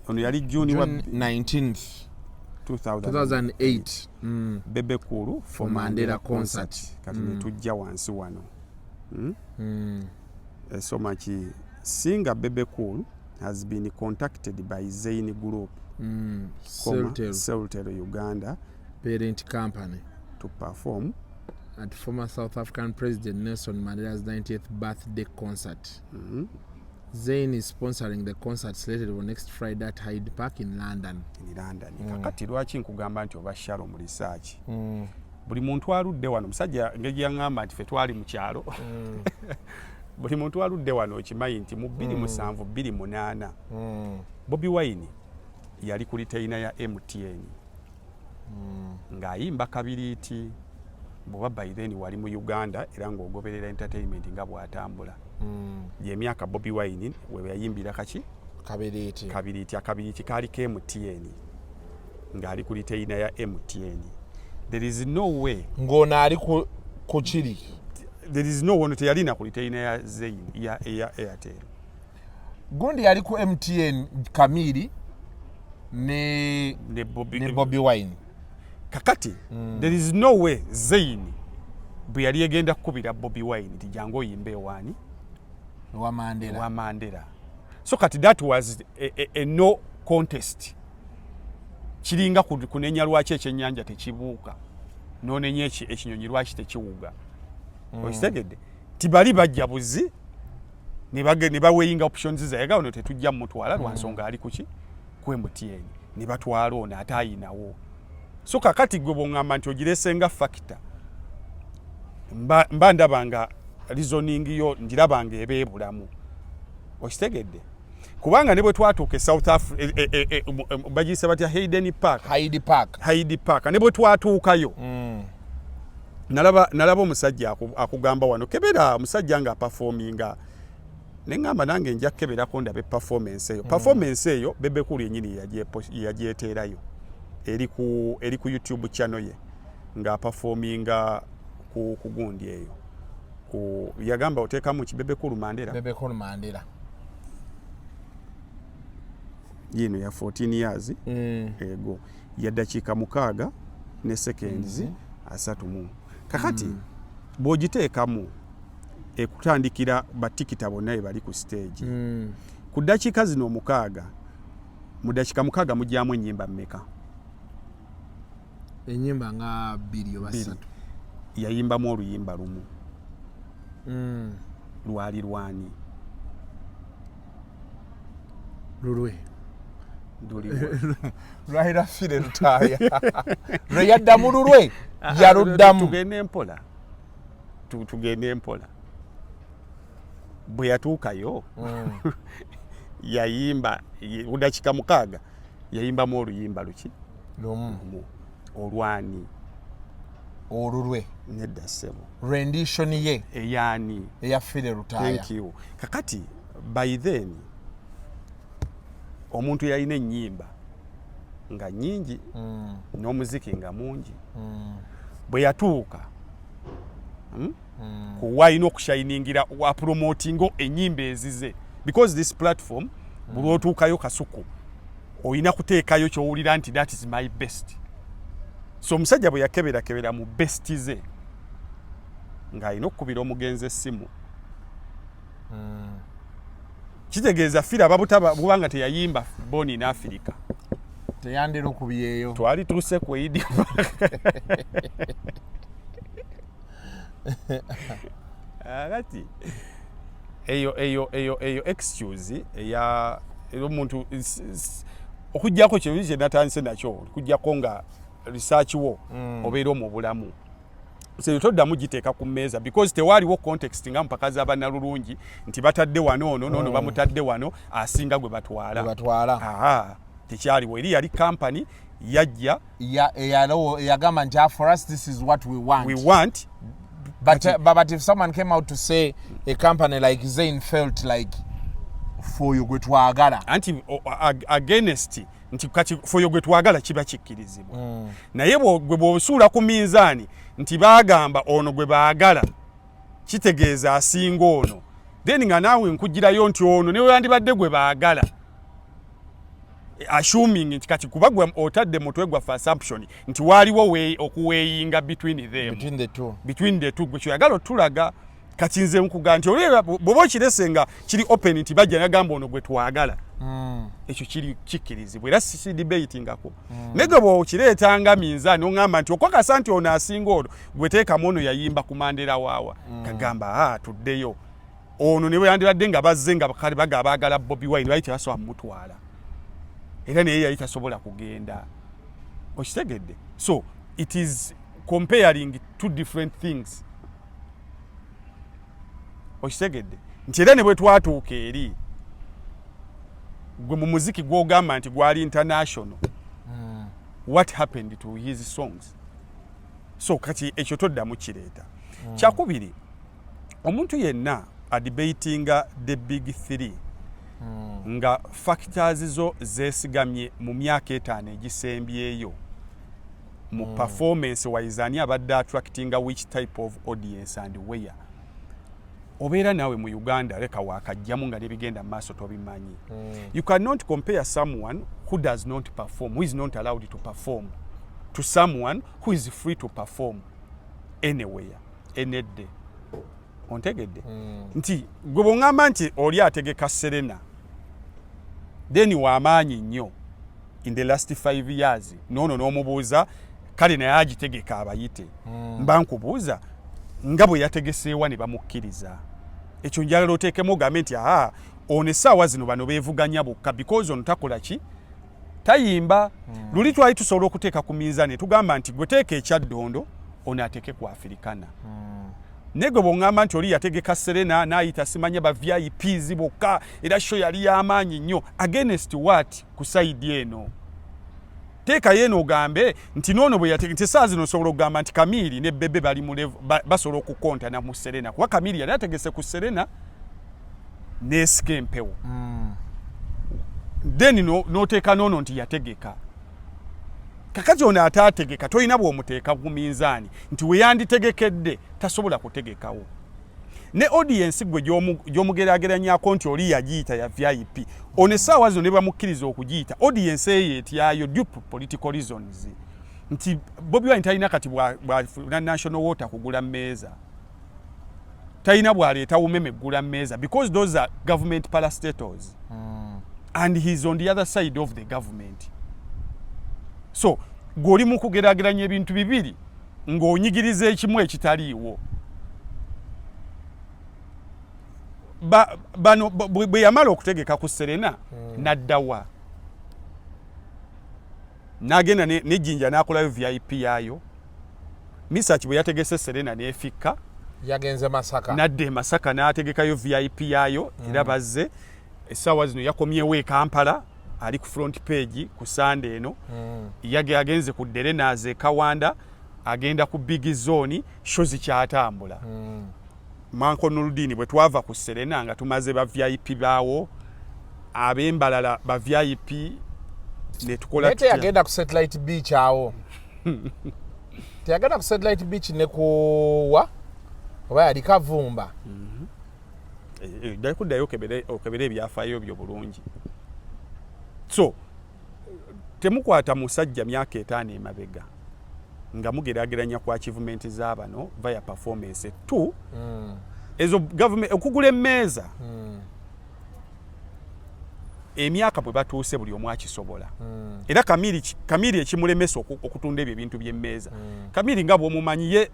ono yali June wa June 19th 2000 2008. Bebe Cool for Mandela Mandela concert. Concert. Kati netujja wansi wano. Esoma ki? Singer Bebe Cool has been contacted by Zain Group, comma, Celtel Celtel Uganda parent company to perform at former South African President Nelson Mandela's 90th birthday concert. Zain is sponsoring the concert slated for next Friday at Hyde Park in London. In London. Kakati lwaki nkugamba nti oba shallow mu research? Buli muntu aludde wano, musajja ngeri yaŋŋamba nti ffe twali mu kyalo, buli muntu aludde wano okimanyi nti mu 2007, 2008, Bobi Wine yali ku retainer ya MTN ng'ayimba Kabiriiti. Bw'oba by then wali mu Uganda era ng'ogoberera entertainment nga bw'atambula, gyemyaka Bobi Wine we yayimbira kaki? Kabiriiti. Kabiriiti. Akabiriiti kaaliko MTN ng'ali ku retainer ya MTN. There is no way Ng'ono ali ku kiri. There is no one teyalina ku retainer ya Zain, ya Airtel. Gundi yali ku MTN, Kamiri ne ne Bobby, ne Bobi Wine. Kakati there is no way Zain bwe yali egenda kukubira Bobi Wine nti jangu oyimbe ewaani? Ewa Mandela. Ewa Mandela. So kati that was a no contest. Kiringa kunenya lwaki ekyennyanja tekibuuka, nonenya ekinyonyi lwaki tekiwuga. Okitegedde tibali bajja buzi ne baweighinga options zaye ga ono tetujja mutwala lwansonga ali kuki? Ku MTN. Ne batwala ono ate ayinawo. So kakati gwe bwoŋŋamba nti ogiresenga factor, mba ndaba nga reasoning yo ngiraba nga eba ebulamu. Okitegedde? Kubanga ne bwe twatuuka e South Africa, bagiyise batya, Hayden Park? Hyde Park. Hyde Park. Ne bwe twatuukayo, nalaba omusajja akugamba wano, kebera omusajja nga aperforminga, neŋŋamba nange nja kukeberako ndabe performance eyo. Performance eyo Bebe Cool yennyini yagyeteerayo, eri ku YouTube channel ye ng'aperforminga ku gundi eyo ku yagamba oteekamu ki? Bebe Cool Mandela. Bebe Cool Mandela. Yino ya 14 years ego ya dakiika 6 ne seconds 30. Kakati bw'ogiteekamu ekutandikira batikita bonna be bali ku stage ku ddakiika zino 6. Mu dakiika 6 mugyamu ennyimba mmeka? Enyimba nga bbiri oba Bbiri. ssatu. Yayimbamu oluyimba lumu. Lwali lwani? Lulwe. Luliwa? Lwali lwa Philly Lutaaya lwe yaddamu, lulwe yaluddamu. Tugende mpola. Tugende mpola. Bwe yatuukayo yayimba ku dakiika 6 yayimbamu oluyimba luki? Lumu. Lumu. Olwani? Olulwe. Nedda ssebo. Rendition ye. Eyaani? Eya Philly Lutaaya. Thank you. Kakati by then omuntu yalina ennyimba Nga nyingi n'omuziki nga mungi. Bwe yatuuka Kuwalina okushiningira apromotinga enyimba ezize, because this platform, buli otuukayo Kasuku olina kuteekayo kyowulira nti that is my best. So omusajja bwe yakeberakebera mu best ze, ng'alina okukubira omugenzi essimu, kitegeeza Fira babutaba kubanga teyayimba Born in Africa. Teyandirukubyeyo. Twali tuuse ku Idi. Kati eyo excuse eya omuntu okugjako kye kye natandise nakyo, okugjako nga research wo obeera omwo bulamu, so toddamu giteeka ku mmeeza because tewaaliwo context nga mpaka z'abannalulungi nti batadde wano ono noono, bamutadde wano asinga gwe batwala. Batwala. Aha, tekyaliwo. Eri yali company yajja. Eyagamba nti, "Ah, for us this is what we want." We want. But if someone came out to say a company like Zain felt like for gwe twagala. Anti against nti kati foyo gwe twagala kiba kikkirizibwa, naye gwe bw'osuula ku minzaani nti baagamba ono gwe baagala, kitegeeza asinga ono, then nga naawe nkugirayo nti ono ne weyandibadde gwe baagala, assuming nti kati kuba gwe otadde mutwe gwaffe assumption nti waaliwo okuweighinga between them. Between the two. Between the two, gwe kyoyagala otulaga. Kati nze nkuga nti olera bw'oba okirese nga kiri open nti bajja nagamba ono gwe twagala, ekyo kiri kikkirizibwa era sisi debatingako. Naye gwe bw'okireetanga minzaani oŋŋamba nti okwakasa nti ono asinga ono, gwe teekamu ono yayimba ku Mandela waawa, kagamba a tuddeyo ono ne bwe yandibadde nga bazze nga kale baga baagala Bobi Wine, bali tebasobola mumutwala, era naye yali tasobola kugenda. Okitegedde? So it is comparing two different things. Okitegedde nti era ne bwe twatuuka eri gwe mu muziki gw'ogamba nti gwali international, what happened to his songs? So kati ekyo toddamu kireeta. Kyakubiri, omuntu yenna adebatinga the big three nga factors zo zeesigamye mu myaka 5 egisembyeyo mu performance wise, ani abadde attractinga which type of audience and where, obeera naawe mu Uganda leka wakajjamu nga nebigenda mu maaso tobimanyi. You cannot compare someone who does not perform, who is not allowed to perform, to someone who is free to perform anywhere, any day. Ontegedde nti gwe bw'oŋŋamba nti oli ategeka Serena, then w'amaanyi nnyo in the last 5 years, noono n'omubuuza kale naye agitegeka abayite, mba nkubuuza nga bwe yategeseewa ne bamukkiriza. Ekyo njagala oteekemu ogambe nti aa ono essaawa zino bano beevuganya bokka because ono takola ki, tayimba. Luli twali tusobola okuteeka ku minzaani tugamba nti gwe teeka ekyaddondo, ono ateeke ku Africana. Naye gwe bw'oŋŋamba nti oli yategeka Serena n'ayita simanya ba VIPs bokka, era show yali y'amaanyi nnyo, against what? Ku side eno teekayo eno ogambe nti noono bwe yatege nti essaawa zino osobola okugamba nti Kamiri ne Bebe bali mu basobola okukontana mu Serena, kuba Kamiri yali ategese ku Serena n'esika empewo. Then n'oteeka noono nti yategeka. Kakati ono ataategeka tolina bw'omuteeka ku minzaani nti we yanditegekedde tasobola kutegekawo. Ne audience gwe gy'omugeraageranyako nti oli yagiyita ya VIP, ono essaawa zino ne bamukkiriza okugiyita, audience eyo etyayo due to political reasons nti Bobi Wine talina kati bwafuna National Water kugula mmeeza, talina bw'aleeta Umeme kugula mmeeza, because those are government parastatals and he's on the other side of the government. So gw'oli mu kugeraageranya ebintu bibiri ng'onyigiriza ekimu ekitaliiwo. Bano bwe yamala okutegeka ku Serena, n'addawa n'agenda nejjinja n'akolayo VIP yaayo. Misaki bwe yategese Serena n'efikka. Yagenze Masaka. Nadda e Masaka n'ategekayo VIP yaayo, era bazze. Essaawa zino yakomyewo e Kampala, ali ku front page ku Sande eno. Yage agenze ku Derenaze e Kawanda, agenda ku Big Zone, show zikyatambula. Manko Nuludini, bwe twava ku Serena nga tumaze ba VIP baawo ab'embalala ba VIP Netukola Naye teyagenda ku Satellite Beach awo, teyagenda ku Satellite Beach ne kuwa oba yali Kavumba. Ddayo kuddayo okebere ebyafaayo byo bulungi. So temukwata musajja myaka 5 emabega nga mugeraageranya ku achievement z'abano via performance two. Ezo government okugula emmeeza, emyaka bwe batuuse buli omu akisobola. Era Kamiri ekimulemesa okutunda ebyo ebintu by'emmeeza, Kamiri nga bw'omumanyi ye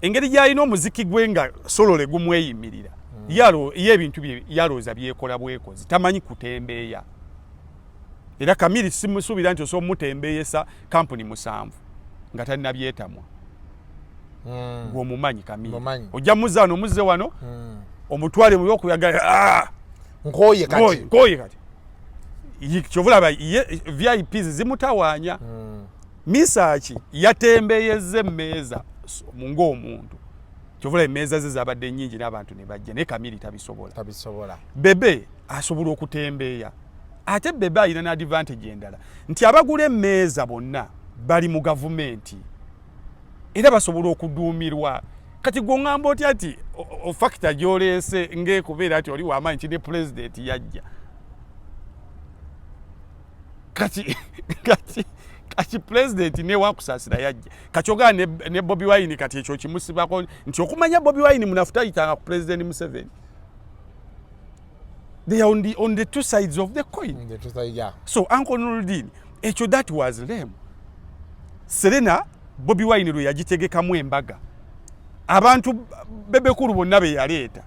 engeri gy'alina omuziki gwe nga solole gumweyimirira, ye ebintu bye yalowooza byekola bwekozi, tamanyi kutembeeya. Era Kamiri simusuubira nti osobola omutembeeyesa kampuni 7 nga talina byetamwa. Gw'omumanyi Kamiri. Mumanyi. Ojja muzza wano, omuzze wano, omutwale mu byokuyagala, ah! Nkooye kati. Nkooye kati. Kyova olaba ye VIPs zimutawaanya. Misaaki yatembeeyezza emmeeza ng'omuntu, kyova olaba emmeeza ze zabadde nnyingi n'abantu ne bajja, naye Kamiri tabisobola. Tabisobola. Bebe asobola okutembeeya, ate Bebe alina ne advantage endala nti abagula emmeeza bonna bali mu gavumenti era basobola okuduumirwa. Kati gwe oŋŋamba otya nti factor gy'oleese ng'ekubeera nti oli w'amaanyi nti ne pulezidenti yajja? Kati pulezidenti newakusaasira yajja, kati ogamba ne Bobi Wine, kati ekyo kimusibako nti okumanya Bobi Wine munafu tayitanga ku Pulezidenti Museveni. They are on the two sides of the coin. The two sides, yeah. So Uncle Nurdin, ekyo that was lame. Serena, Bobi Wine lwe yagitegekamu embaga, abantu bebekulu bonna be yaleeta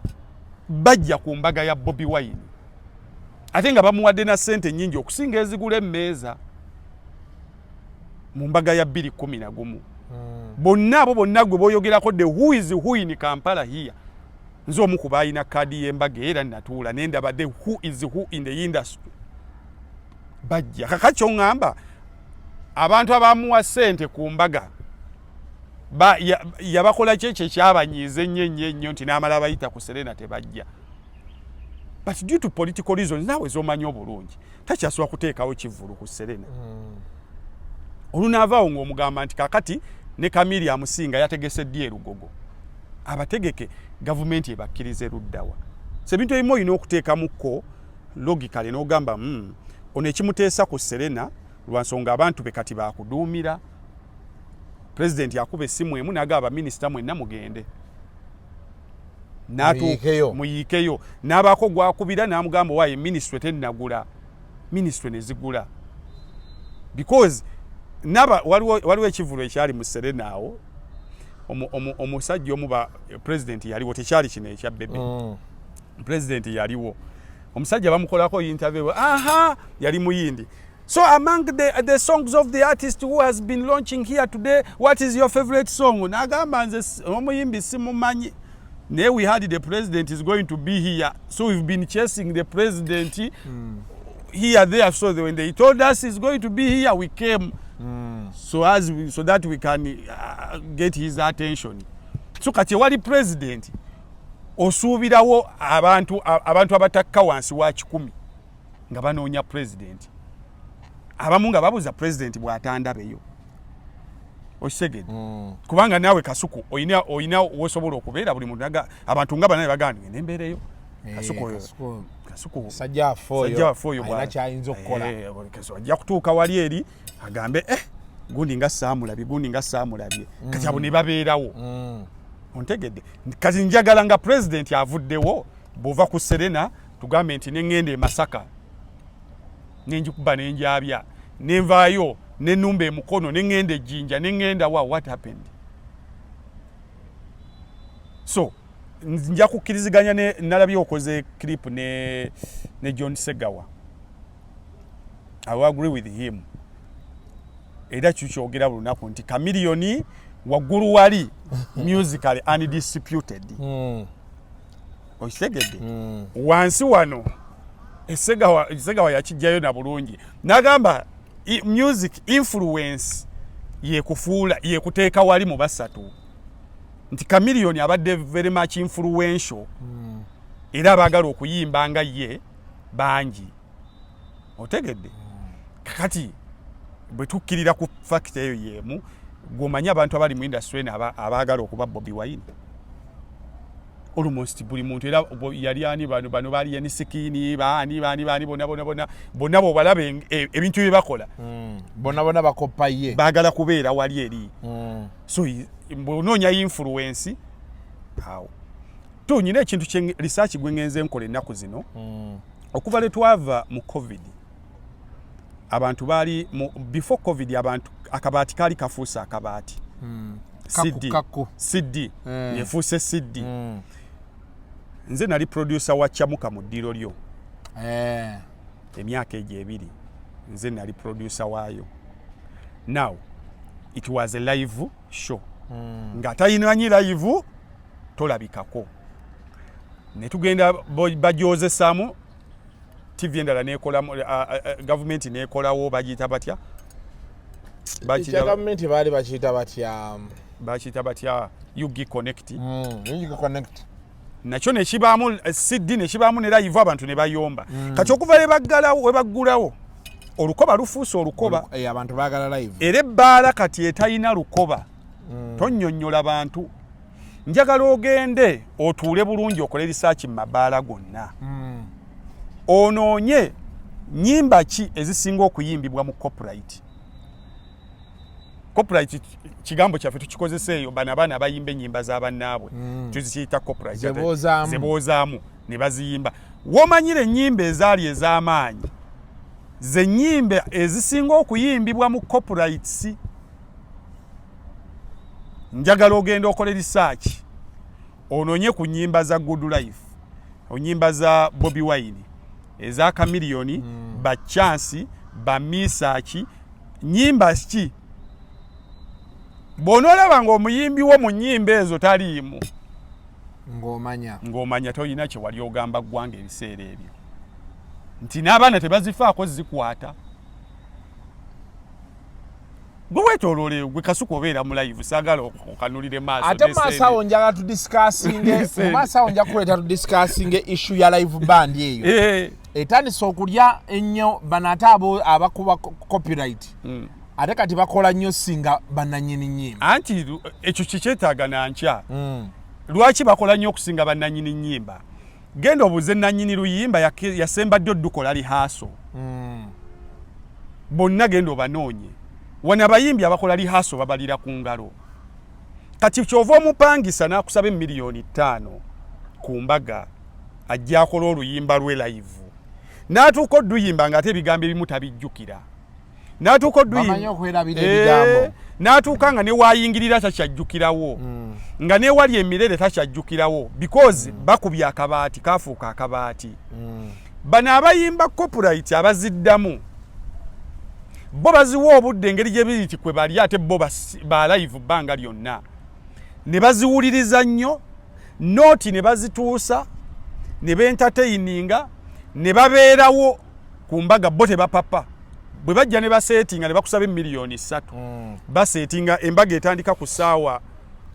bajja ku mbaga ya Bobi Wine, ate nga bamuwadde na ssente nnyingi okusinga ezigula emmeeza mu mbaga ya 2011. Bonna abo bonna gwe boyogerako, the who is who in Kampala here, nze omu ku baalina kaadi y'embaga era natuula ne ndaba the who is who in the industry bajja. Kaka kyoŋŋamba abantu abamuwa ssente ku mbaga yabakola ki ekyo ekyabanyiiza ennyo ennyo ennyo nti n'amala bayita ku Serena tebajja? But due to political reasons naawe z'omanyi obulungi, takyasobola kuteekawo kivvulu ku Serena. Olunaavaawo ng'omugamba nti kakati ne Kamiri amusinga yategese ddi erugogo abategeke, gavumenti ebakkirize luddawa? So ebintu ebimu olina okuteekamukko logically n'ogamba, ono ekimuteesa ku Serena lwansonga abantu be kati bakuduumira. Pulezidenti akuba essimu emu n'agamba baminisita mwenna mugende. Muyiikeyo. Muyiikeyo. N'abaako gwakubira n'amugamba waaye minisitule tennagula, minisitule ne zigula, because naba waliwo ekivulu ekyali mu Serena awo, omusajja omu ba president yaliwo, tekyali kino ekya Bebe. President yaliwo, omusajja bamukolako interview, aha, yali muyindi. So among the songs of the artist who has been launching here today, what is your favorite song? N'agamba nze omuyimbi simumanyi, naye we heard the president is going to be here, so we've been chasing the president here there, so when they told us he's going to be here, we came so that we can get his attention. So kati ewali president osuubirawo abantu abatakka wansi wa 100 nga banoonya president, abamu nga babuuza president bw'atandabeyo. Okitegedde? Kubanga naawe Kasuku oyina wosobola okubeera buli muntu abantu nga banaye bagamba ngende embeereyo Kasuku oyo. Kasuku. Kasuku. Sajja afe oyo. Sajja waffe oyo. Alina kyayinza okukola. Ajja kutuuka wali eri agambe, eh, gundi nga saamulabye, gundi nga saamulabye. Kati abo ne babeerawo. Ontegedde? Kati njagala nga pulezidenti avuddewo, bw'ova ku Serena tugambe nti neŋŋenda e Masaka nenjikuba nenjabya nenvaayo nenumba emukono neŋŋenda ejjinja neŋŋenda wa, what happened? So nja kukkiriziganya ne nalabye okoze clip ne John Segawa. I will agree with him, era kikyogera buli lunaku nti Chameleone waggulu wali musically undisputed. Okitegedde? Wansi wano Esegawa yakijjayo na bulungi n'agamba music influence yekufuula yekuteeka wali mu basatu, nti Chameleone abadde very much influential era abaagala okuyimba nga ye bangi. Otegedde? Kakati bwe tukkirira ku fact eyo y'emu, gw'omanyi abantu abali mu industry eno abaagala okuba Bobi Wine, almost buli muntu. Era yali ani, bano bali enisikini, baani baani baani, bonna bonna bonna bonna bw'obalaba ebintu bye bakola, Bonna bonna bakoppa ye. Baagala kubeera wali eri. So bw'onoonya influence awo to nyina ekintu kye research gwe ngenze nkola ennaku zino. Okuva lwe twava mu COVID, abantu baali before COVID abantu akabaati kaali kafuuse akabaati. CD. Kaku, kaku. CD yefuuse CD. Nze nali producer wa Chamuka mu ddiro lyo emyaka egyo 2, nze nali producer waayo. Now it was a live show, nga tayinanyi live tolabikako. Ne tugenda bajozesaamu TV endala nekolamu, gavumenti nekolawo, bagiyita batya? Ekya gavumenti baali bakiyita batya? Bakiyita batya? UG Connect. UG Connect. Nakyo nekibaamu CD, nekibaamu ne live, abantu ne bayomba. Kati okuva we baggalawo, we baggulawo olukoba, lufuuse olukoba. Abantu baagala live. Era ebbaala kati etalina lukoba, tonnyonnyola bantu. Njagala ogende otuule bulungi, okole research mu mabaala gonna, onoonye nyimba ki ezisinga okuyimbibwa mu copyright. Copyright kigambo kyaffe tukikozesa eyo, bano abaana abayimba ennyimba z'abannaabwe tuziyita copyright. Zeboozaamu. Zeboozaamu ne baziyimba. Womanyira ennyimba ezaali ez'amaanyi ze nnyimba ezisinga okuyimbibwa mu copyrights. Njagala ogenda okole research, onoonye ku nnyimba za Good Life, onyimba za Bobi Wine, eza Chameleone, Bachansi, Bamisaki, nyimba ki bw'onoolaba ng'omuyimbi wo mu nnyimba ezo taliimu, ng'omanya ng'omanya tolina kye wali ogamba ggwanga ebiseera ebyo, nti n'abaana tebazifaako zikwata. Gwe weetooloole, gwe Kasuku obeera mu live, saagala okanulire maaso. Ate maaso awo njagala tudiscussinge, mu maaso awo nja kuleeta tudiscussinge issue ya live band eyo. Etandise okulya ennyo bano ate abo abakuba copyright, ate kati bakola nnyo singa bannannyini nnyimba. Anti ekyo kikyetaaga nankya. Lwaki bakola nnyo okusinga bannannyini nnyimba? Genda obuuze nannyini luyimba yasemba ddi oddukola rehearsal. Bonna genda obanoonye wano, abayimbi abakola rehearsal babalira ku ngalo. Kati kyova omupangisa n'akusaba 5 miliyoni ku mbaga, ajja akola oluyimba lwe live, n'atuuka odduyimba ng'ate ebigambo ebimu tabijjukira, n'atuuka Bamanyi okwerabira ebigambo. N'atuuka nga newayingirira takyajjukirawo, nga newali emirere takyajjukirawo, because bakubye akabaati, kafuuka akabaati. Bano abayimba copyright abaziddamu bo baziwa obudde, engeri gye biri nti kwe bali ate bo ba live bbanga lyonna, ne baziwuliriza nnyo nooti, ne bazituusa, ne bentertaininga, ne babeerawo ku mbaga. Bo tebapapa. Bwe bajja ne baseetinga ne bakusaba 3 miliyoni, baseetinga embaga etandika ku ssaawa,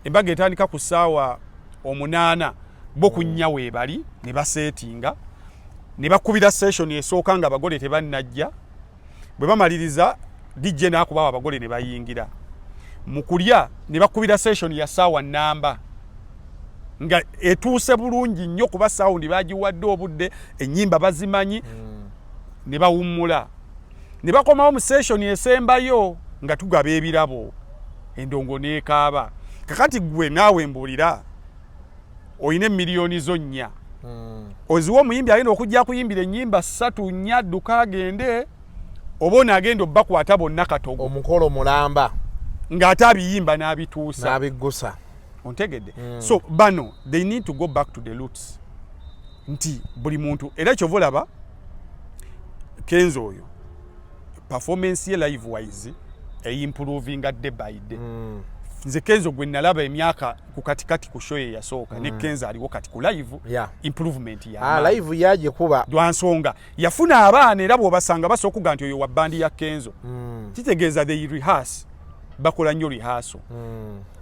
embaga etandika ku ssaawa 8, bo ku 4 weebali ne baseetinga, ne bakubira session esooka nga abagole tebannajja. Bwe bamaliriza, DJ n'akubawo, abagole ne bayingira mu kulya, ne bakubira session ya ssaawa namba nga etuuse bulungi nnyo, kuba sound bagiwadde obudde, ennyimba bazimanyi, ne bawummula, ne bakomawo mu session esembayo nga tugaba ebirabo, endongo n'ekaaba. Kakati gwe naawe mbuulira, olina 4 miliyoni zo, oziwa omuyimbi agenda okujja akuyimbira ennyimba ssatu nnya, dduka agende, oba ono agenda obbakwata bonna katogo? Omukolo mulamba. Ng'ate abiyimba n'abituusa. N'abiggusa. Ontegedde? So bano they need to go back to the roots, nti buli muntu, era kyova olaba Kenzo oyo performance ye live wise eimprovinga day by day. Nze Kenzo gwe nalaba emyaka ku katikati ku show ye yasooka, ne Kenzo aliwo kati ku live, improvement ya Ah, live yagikuba. Lwansonga yafuna abaana, era bw'obasanga basobola okuga nti oyo wa bandi ya Kenzo. Kitegeeza they rehearse, bakola nnyo rehearsal.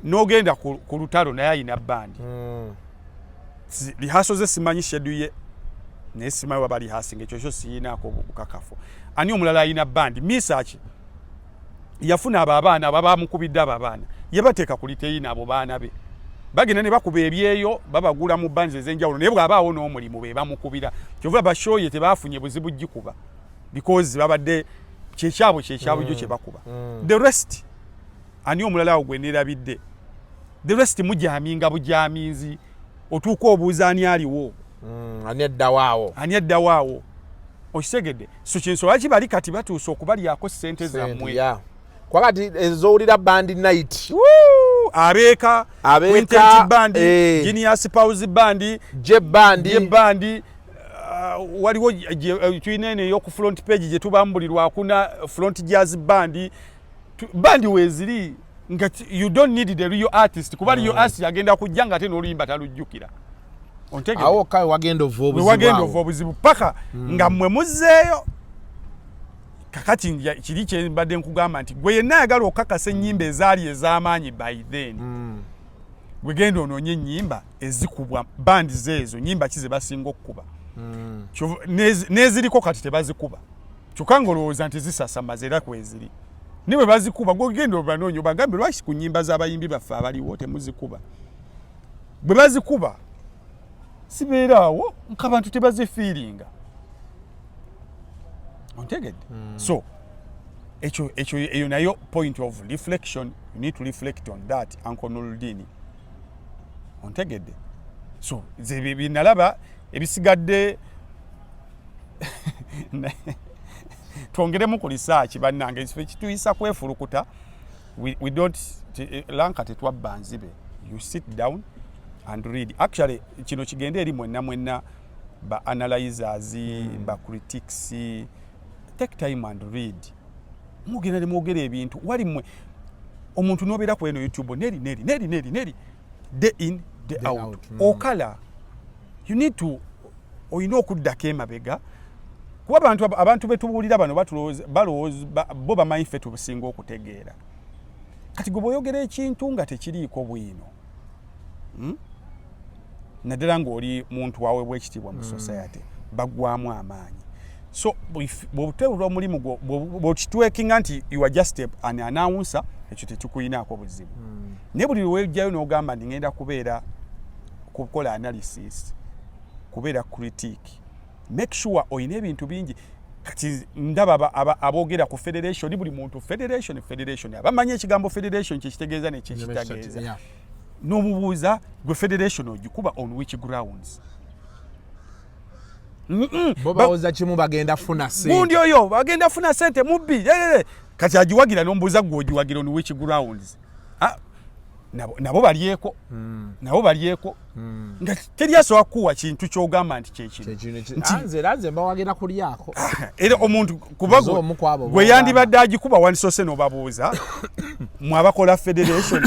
N'ogenda ku lutalo, naye ayina bandi. Rehearsal ze simanyi schedule ye Naye simanyi waba rehearsing, ekyo kyo siyinaako bukakafu. Ani omulala alina bandi? Misaki yafuna abo abaana abo abamukubidde, abo abaana yabateeka ku retainer. Abo baana be bagenda ne bakuba ebyeyo, babagula mu bands ez'enjawulo, naye bw'abaawo n'omulimu be bamukubira. Kyova bashoye tebafunye buzibu gikuba because babadde kyekyabwe kyekyabujo kye bakuba. The rest, ani omulala awo gwe neerabidde? The rest mujaminga bujaminzi, otuuka obuuza ani aliwo. Ani eddawaawo? Ani eddawo awo, okitegedde? So kyensonga lwaki bali kati batuuse okubalyako ssente zammwe. Kuba kati ezowulira band night. Woo! Abeeka. Abeeka, Quintet band, eh. Genius Pause band, je band. Ye band, waliwo tulina eno ey'oku front page gye tubamu buli lwakuna, front jazz band. Band weeziri nga you don't need the real artist, kuba real artist agenda kujja nga ate n'oluyimba talujjukira. Ontegedde? Awo kawe wagenda ova obuzibu Wewagenda awo. ova obuzibu paka nga mmwe muzzeeyo. Kakati kiri kyembadde nkugamba nti gwe yenna ayagala okakasa ennyimba ezaali ez'amaanyi by then, gwe genda onoonye ennyimba ezikubwa bandi zeezo, nyimba ki ze basinga okukuba. N'eziriko kati tebazikuba, kyokka ng'olowooza nti zisasamaza, era kweziri. Ne bwe bazikuba, gwegenda obanoonya obagambe, lwaki ku nnyimba z'abayimbi baffe abaliwo temuzikuba? Bwe bazikuba sibeera awo nk'abantu tebazifiiringa, ontegedde? So ekyo eyo nayo point of reflection. You need to reflect on that, Uncle Nurdin, ontegedde? So nze byenalaba ebisigadde, twongeremu ku research bannange. Ife kituyisa kwefulukuta. We don't lanka tetwabba nzibe. You sit down and read. Actually kino kigende eri mwenna mwenna ba analyzers, ba critics. Take time and read. Mugenda ne mwogera ebintu wali mmwe omuntu nobeera ku eno YouTube neri neri neri neri neri, day in day, Day out, out. Okala you need to, olina okuddako emabega, kuba abantu betubuulira bano balowooza bo bamanyi ffe tubusinga okutegeera. Kati gwe bw'oyogera ekintu nga tekiriiko bwino, Naddala ng'oli muntu waweebwa ekitiibwa mu society, baggwamu amaanyi. So bw'oteebulwa omulimu gwo, bw'okitwekinga nti you are just an announcer, ekyo tetukuyinaako buzibu. Naye buli lwewejjayo n'ogamba nti ngenda kubeera kukola analysis, kubeera critique, make sure oyina ebintu bingi. Kati ndaba aboogera ku federation, buli muntu federation, federation, abamanyi ekigambo federation kyekitegeeza nekyekitageeza. N'omubuuza, gwe federation ogikuba on which grounds? Bo bawoza kimu, bagenda funa sente. Gundi oyo bagenda funa sente mubbi. Kati agiwagira, n'omubuuza, gwe ogiwagira on which grounds? Ah, nabo balyeko, nabo balyeko, nga teri asobola kukuwa kintu kyogamba nti kyekino. Ah, nze era nze mbawagira kulyako. Era omuntu kuba Nze omu ku abo gwe b'ogamba. yandibadde agikuba, wandisoose n'obabuuza, mwe abakola federation,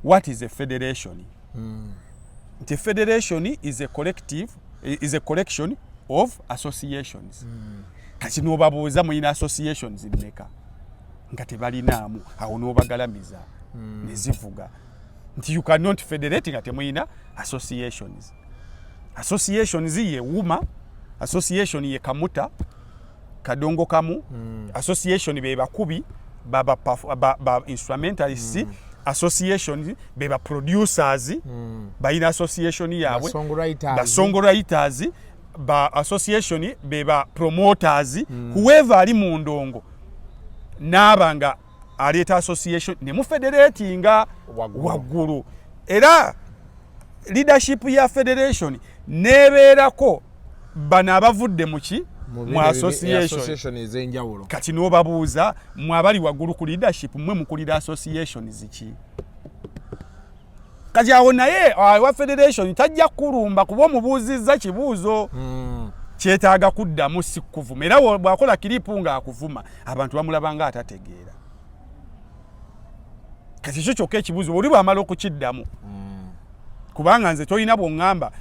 what is a federation? Nti federation is a collective, is a collection of associations. Kati n'obabuuza, muyina associations mmeka? Nga tebalinaamu, awo n'obagalamiza nezivuga nti you cannot federate nga temuyina associations. Associations ye wuma, association ye kamuta kadongo kamu, association be bakubi ba instrumentalists, association be ba producers, balina association yaabwe. Ba songwriters. Ba songwriters, ba association be ba promoters, whoever ali mu ndongo naaba nga aleeta association ne mufederatinga Waggulu. waggulu. Era leadership ya federation nebeerako bano abavudde muki mu association. Association ez'enjawulo. Kati n'obabuuza, mwe abali waggulu ku leadership, mmwe mukulira association ziki? Kati awo naye awa federation tajja kulumba kuba omubuuzizza kibuuzo kyetaaga kuddamu, si kuvuma. Era bw'akola clip ng'akuvuma, abantu bamulaba nga atategeera. Kati ekyo kyokka ekibuuzo oli bw'amala okukiddamu, kubanga nze tolina bw'oŋŋamba,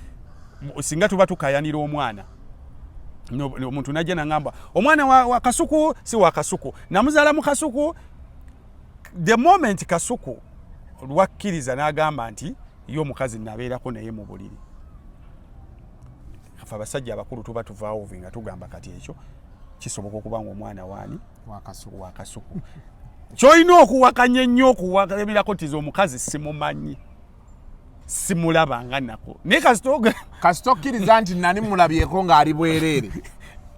singa tuba tukayanira omwana, omuntu najja naŋŋamba omwana wa Kasuku si wa Kasuku, namuzaala mu Kasuku. The moment Kasuku lwakkiriza n'agamba nti ye omukazi nabeerako naye mu buliri, Afe abasajja abakulu tuba tuvaawo nga tugamba kati ekyo kisoboka okuba nga omwana waani wakasuku. Kyolina okuwakanya ennyo okuwakamirako nti omukazi simumanyi, simulabanga nako, naye kasita okkiriza nti nani mulabyeko ng'ali bwereere.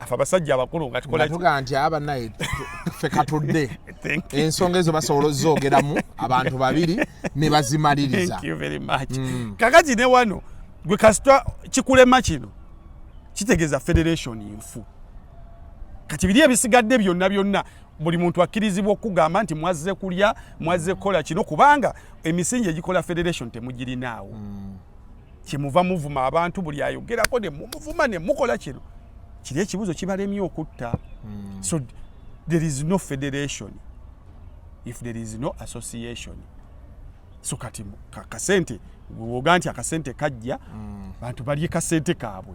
Afe abasajja abakulu nga tukola tugamba nti aba naye ffe katudde ensonga ezo basobola ozoogeramu abantu babiri ne bazimaliriza. Thank you very much. Kakati ne wano gwe kasita kikulema kino kitegeeza federation nfu. Kati biri ebisigadde byonna byonna buli muntu akkirizibwa okugamba nti mwazze kulya, mwazze kukola kino, kubanga emisingi egikola federation temugirinaawo. Kyemuva muvuma abantu, buli ayogerako ne mumuvuma ne mukola kino kiri, ekibuzo kibalemye okutta. So there is no federation if there is no association. So kati kasente woga nti akasente kajja, bantu balye kasente kaabwe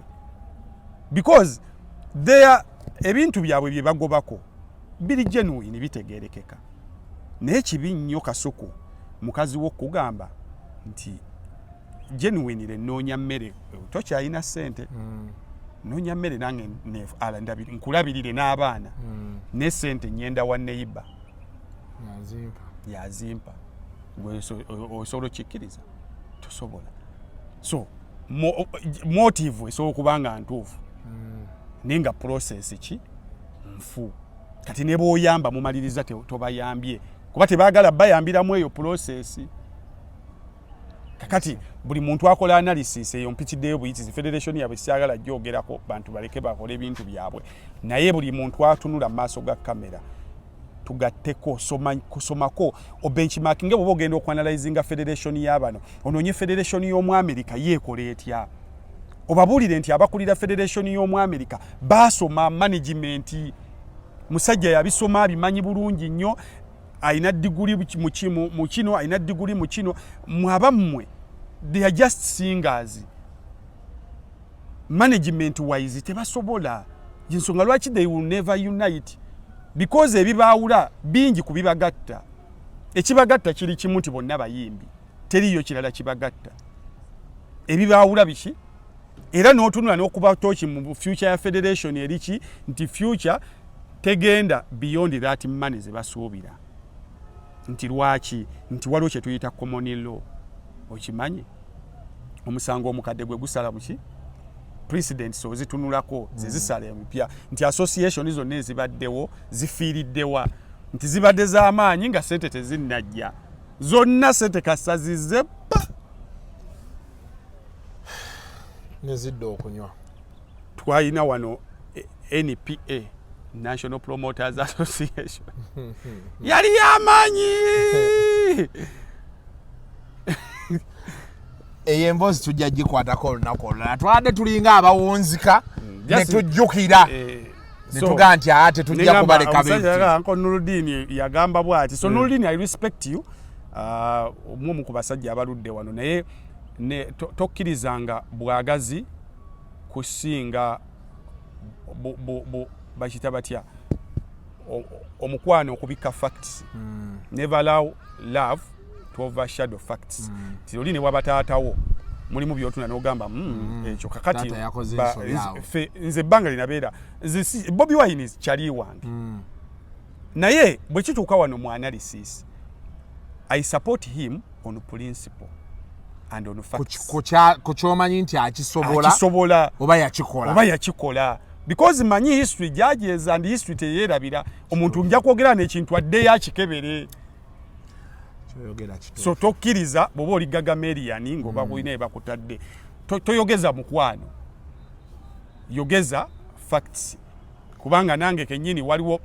because there ebintu byabwe bye bagobako biri genuine, bitegerekeka. Naye kibi nnyo Kasuku mukazi wo okugamba nti genuinely nnoonya mmere, tokyalina ssente, noonya mmere nange nkulabirire n'abaana, ne ssente nyenda wa neighbor yazimpa. Gwe osobola okikkiriza? Tosobola. So motive esobola okuba nga ntuufu, naye nga process ki nfu. Kati ne bw'oyamba mumaliriza tobayambye kuba tebaagala bayambiramu eyo process. Kakati buli muntu akola analysis eyo mpitiddeyo buyitizi federation yabwe syagala gyogerako, bantu baleke bakole ebintu byabwe, naye buli muntu atunula mu maaso ga kamera tugatteko kusomako obenchmarking bwoba ogenda okuanalyzinga federation y'abano, onoonye federation y'omu America yeekola etya, obabuulire nti abakulira federation y'omu America baasoma management, musajja yabisoma abimanyi bulungi nnyo, alina diguli mu kino, alina diguli mu kino. Mwabammwe they are just singers, management wise tebasobola. Ensonga lwaki they will never unite, because ebibaawula bingi ku bibagatta. Ekibagatta kiri kimu nti bonna bayimbi, teriiyo kirala kibagatta. Ebibaawula biki? Era n'otunula n'okuba toki mu future ya federation eriki nti future tegenda beyond that money ze basuubira. Nti lwaki? Nti waliwo kye tuyita common law, okimanyi omusango omukadde gwe gusala buki precedents ozitunulako zezisala emipya, nti association zonna ezibaddewo zifiiriddewa, nti zibadde z'amaanyi nga sente tezinnajja, zonna sente kasazize pa nezidda okunywa. Twalina wano NPA, National Promoters Association, yali yamaanyi. Eyo emboozi tujja gikwatako olunaku olulala. Twadde tulinga abawunzika ne tujjukira ne tugaa nti aa tetujja kubaleka. Uncle Nurudini yagamba bw'ati. So Nurudini, I respect you, omu ku basajja abaludde wano, naye tokkirizanga bwagazi kusinga bakita batya omukwano okubikka facts. Never allow love to overshadow facts. Ti oli ne waba taatawo, mulimu byotuna n'ogamba ekyo kakati nze ebbanga linabeera nze Bobi Wine kyali wange, naye bwe kituuka wano mu analysis, I support him on principle and on facts. Ku kyomanyi nti akisobola. Akisobola. Oba yakikola. Oba yakikola, because manyi history judges and history teyerabira omuntu. Nja kwogera n'ekintu addeyo akikebere. So tokkiriza bw'oba oli gagamerian ng'oba kulina ebakutadde, toyogeza mukwano, yogeza facts, kubanga nange kennyini waliwo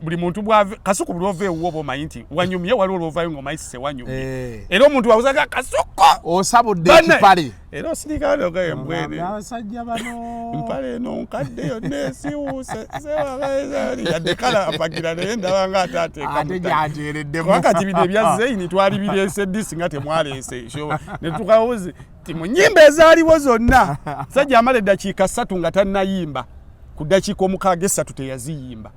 buli muntu bwave Kasuku buli ova ewuwo oba omanyi nti wanyumye, waliwo lwovayo ng'omanyi sise wanyumye. Era omuntu wabuzaga Kasuku osabudde ekipale. Era osirika embwere. Abasajja bano. Mpale eno nkadde yonna esiwuuse yadde kala apagira, naye ndaba nga ate ateeka gyanjereddemu. Kati bino ebya Zeini twali bireese disi nga temwaleese ne tukawuzi ti mu nnyimba ezaaliwo zonna sajja amala eddakiika 3 nga tannayimba, ku ddakiika 6 3 teyaziyimba.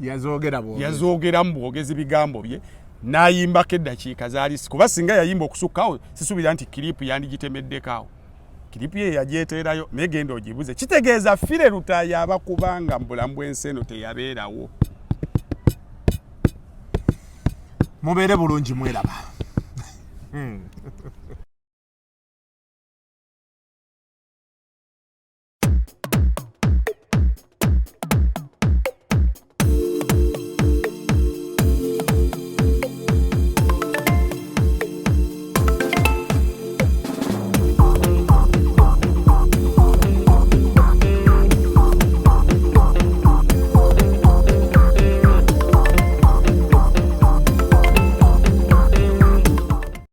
Yazoogera. Yazoogeramu bwogezi bigambo bye n'ayimbako eddakiika zaali, kuba singa yayimba okusukkawo sisuubira nti clip yandigitemeddeko awo. Kiripu ye yagyeteerayo, naye genda ogibuze. Kitegeeza Fire Lutaaya aba kubanga mu bulamu bw'ensi eno teyabeerawo. Mubeere bulungi, mweraba.